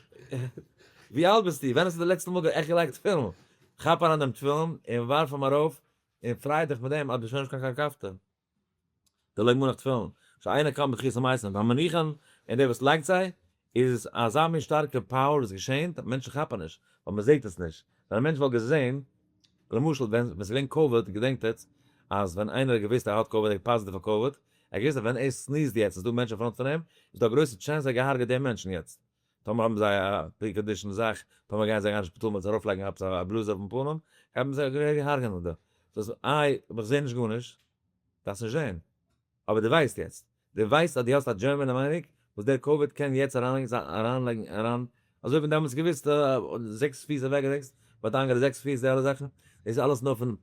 ווי אלט ביסטו? ווען האסטו די לעצטע מאל עכט געלייגט תפילין? כאפ אריין דעם תפילין און ווארף אים ארויף און פריי דיך מיט דעם אז דו ביסט שוין נישט קיין קרקפתא. דלא מנח תפילין, שאינו קם בתחיית המתים, והמניחן, און דער וואס לייגט זיי, איז אזא מין שטארקע power וואס געשענט, מענטשן כאפן נישט, ווייל מען זעט עס נישט. ווען א מענטש וואלט געזען, למשל ווען עס איז געווען COVID, געדענקט עטס, אז ווען איינער האט געוואוסט ער האט COVID, ער איז positive פאר COVID, ער האט געוואוסט אז ווען ער sneeze ט יעצט, איז דא מענטשן אין front פון אים, איז דא א גרויסע chance ער געהארגעט די מענטשן יעצט. טאמער האבן זיי א pre-condition זאך, טאמער גייען זיי גיין אין שפיטאל מיט ארויפלייגן עפעס א בלאז אויפן פנים, גייט מען זיי הרג'ענען דא. דאס איי, איך זע נישט גארנישט, דארפסט נישט זען. אבער דו ווייסט יעצט. דו ווייסט אז דו האסט א germ אינעווייניג, וואס דער COVID קען יעצט אריינלייגן אריין, אזוי ווי דעמאלטס געוואוסט, זעקס פיס אוועק זעקס, ביי די אנדערע זעקס פיס די אלע זאכן, דאס איז אלעס נאר פון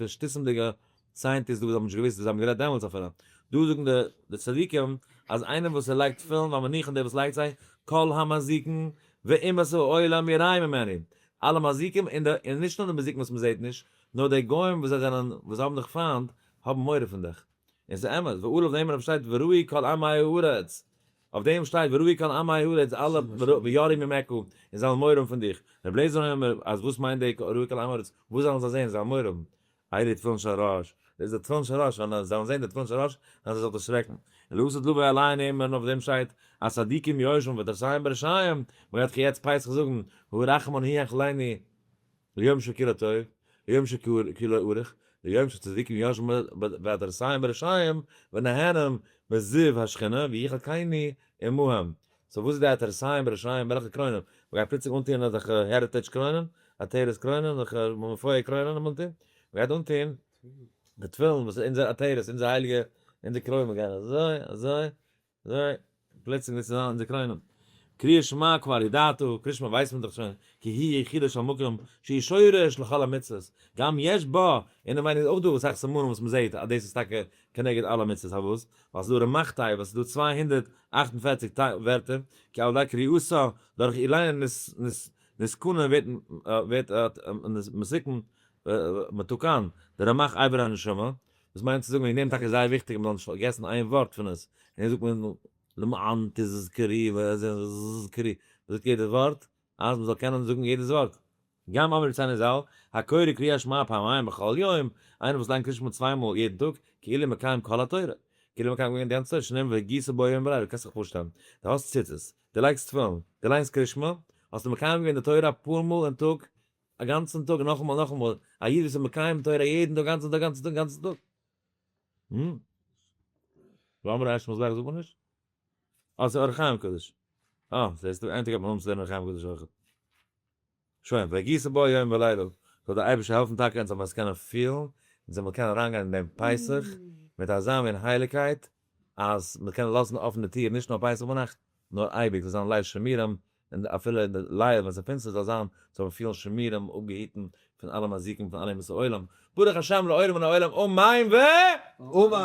שטותים'דיגע scientists דא וואס האבן נישט געוואוסט וואס זיי האבן גערעדט דעמאלטס אפילו. דא זאגן די צדיקים אז איינער וואס ער לייגט תפילין והמניחן דער וואס לייגט זיי, כל המזיקין ואומות העולם יראים ממנו, אלע מזיקים און די, און נישט נאר די מזיקים וואס מען זעט נישט, נאר די גוים וואס זיי זענען, וואס האבן דיך פיינט, האבן מורא פון דיך. און ס'איז אמת, ועליו נאמר אויף שטייט וראו כל עמי הארץ, אויף דעם שטייט וראו כל עמי הארץ אלע ויראו ממך, און זיי זאלן מורא האבן פון דיך. רבי אליעזר אומר, אז וואס מיינט די וראו כל עמי הארץ, וואס זאלן זיי זען, זיי זאלן מורא האבן? אלו תפילין של ראש, דאס איז די תפילין של ראש, ווען זיי זאלן זען די תפילין של ראש, וועלן זיי זיך דערשרעקן. און לעתיד לבוא עליהם נאמר, און אויף דעם שטייט, אז צדיקים יושבים ועטרותיהם בראשיהם, מען גייט דאך יעצט פסח זאגן, הרחמן הוא ינחלנו, ליום שכולו טוב, ליום שכולו ארוך, ליום שצדיקים יושבים ועטרותיהם בראשיהם, ונהנים מזיו השכינה, ויחלקנו עמהם. so וואס איז די עטרותיהם בראשיהם, וועלכע קרוינען? מען גייט פלוצלינג אנטוען אזעלכע heritage קרוינען, עטרת קרוינען, אזעלכע מפואר קרוינען אנטוען? מען גייט אנטוען די תפילין וואס איז אונזער עטרת, אונזער הייליגע, אונזער קרוין, מען גייט אזוי, אזוי, אזוי, פלוצלינג וועט עס זיין אונזער קרוינען. קריאת שמע כבר ידעת, קריאת שמע ווייסט מען דאך שוין, כי היא יחידה של מקום, שהיא שורש לכל המצוות, גם יש בה, אינעווייניג איז אויך דא אסאך סימנים וואס מען זעט אז דאס איז טאקע כנגד אלע מצוות, פארוואס? ווייל ס'איז דא רמ"ח תיבות, ס'איז דא 248 ווערטער, כי על ידי קריאתה, דורך איר ליינען נתקנה ווערט מתוקן, מתוקן, די רמ"ח אבר הנשמה. דאס מיינט צו זאגן וועגן דעם טאקע איז זייער וויכטיג אז מען זאל נישט פארגעסן איין ווארט פון עס, און זאגט מען למען תזכרי וזכרי, מען זאגט יעדע ווארט אז מען זאל קענען זאגן יעדעס ווארט. גם אמר ר' ז"ל, הקורא קריאת שמע פעמיים בכל יום, איינער וואס ליינט קריאת שמע צוויי מאל יעדן טאג, כאילו מקיים כל התורה, כאילו מקיים געווען די גאנצע תורה, שנאמר והגית בו יום ולילה, קענסט זיך פארשטעלן, דו האסט ציצית, דו לייגסט תפילין, דו ליינסט קריאת שמע, האסטו מקיים געווען די תורה אפאר מאל אין טאג, א גאנצן טאג נאכאמאל נאכאמאל, א איד וואס איז מקיים תורה יעדן טאג גאנצן טאג גאנצן טאג גאנצן טאג. ואמר אש מזבח זאגט מען נישט? אה ס'איז אור החיים הקדוש. אה, זעסטו, איין טאג האט מען אנצוזען אור החיים הקדוש אויכעט. שוין, והגית בו יום ולילה, זאל דער אייבערשטער העלפן טאקע אונז זאל מען עס קענען פילן, אונז זאל מען קענען אריינגיין אין דעם פסח מיט אזא מין הייליגקייט, אז מען קען לאזן אפן די טיר נישט נאר פסח ביינאכט, נאר אייביג, זאל זיין ליל שימורים, און אפילו אין די ליל ווען ס'איז פינסטער זאל זיין, זאל מען פילן שימורים, אפגעהיטן פון אלע מזיקים פון אלע אומות העולם, ברוך השם לעולם ולעולם אמן ואמן!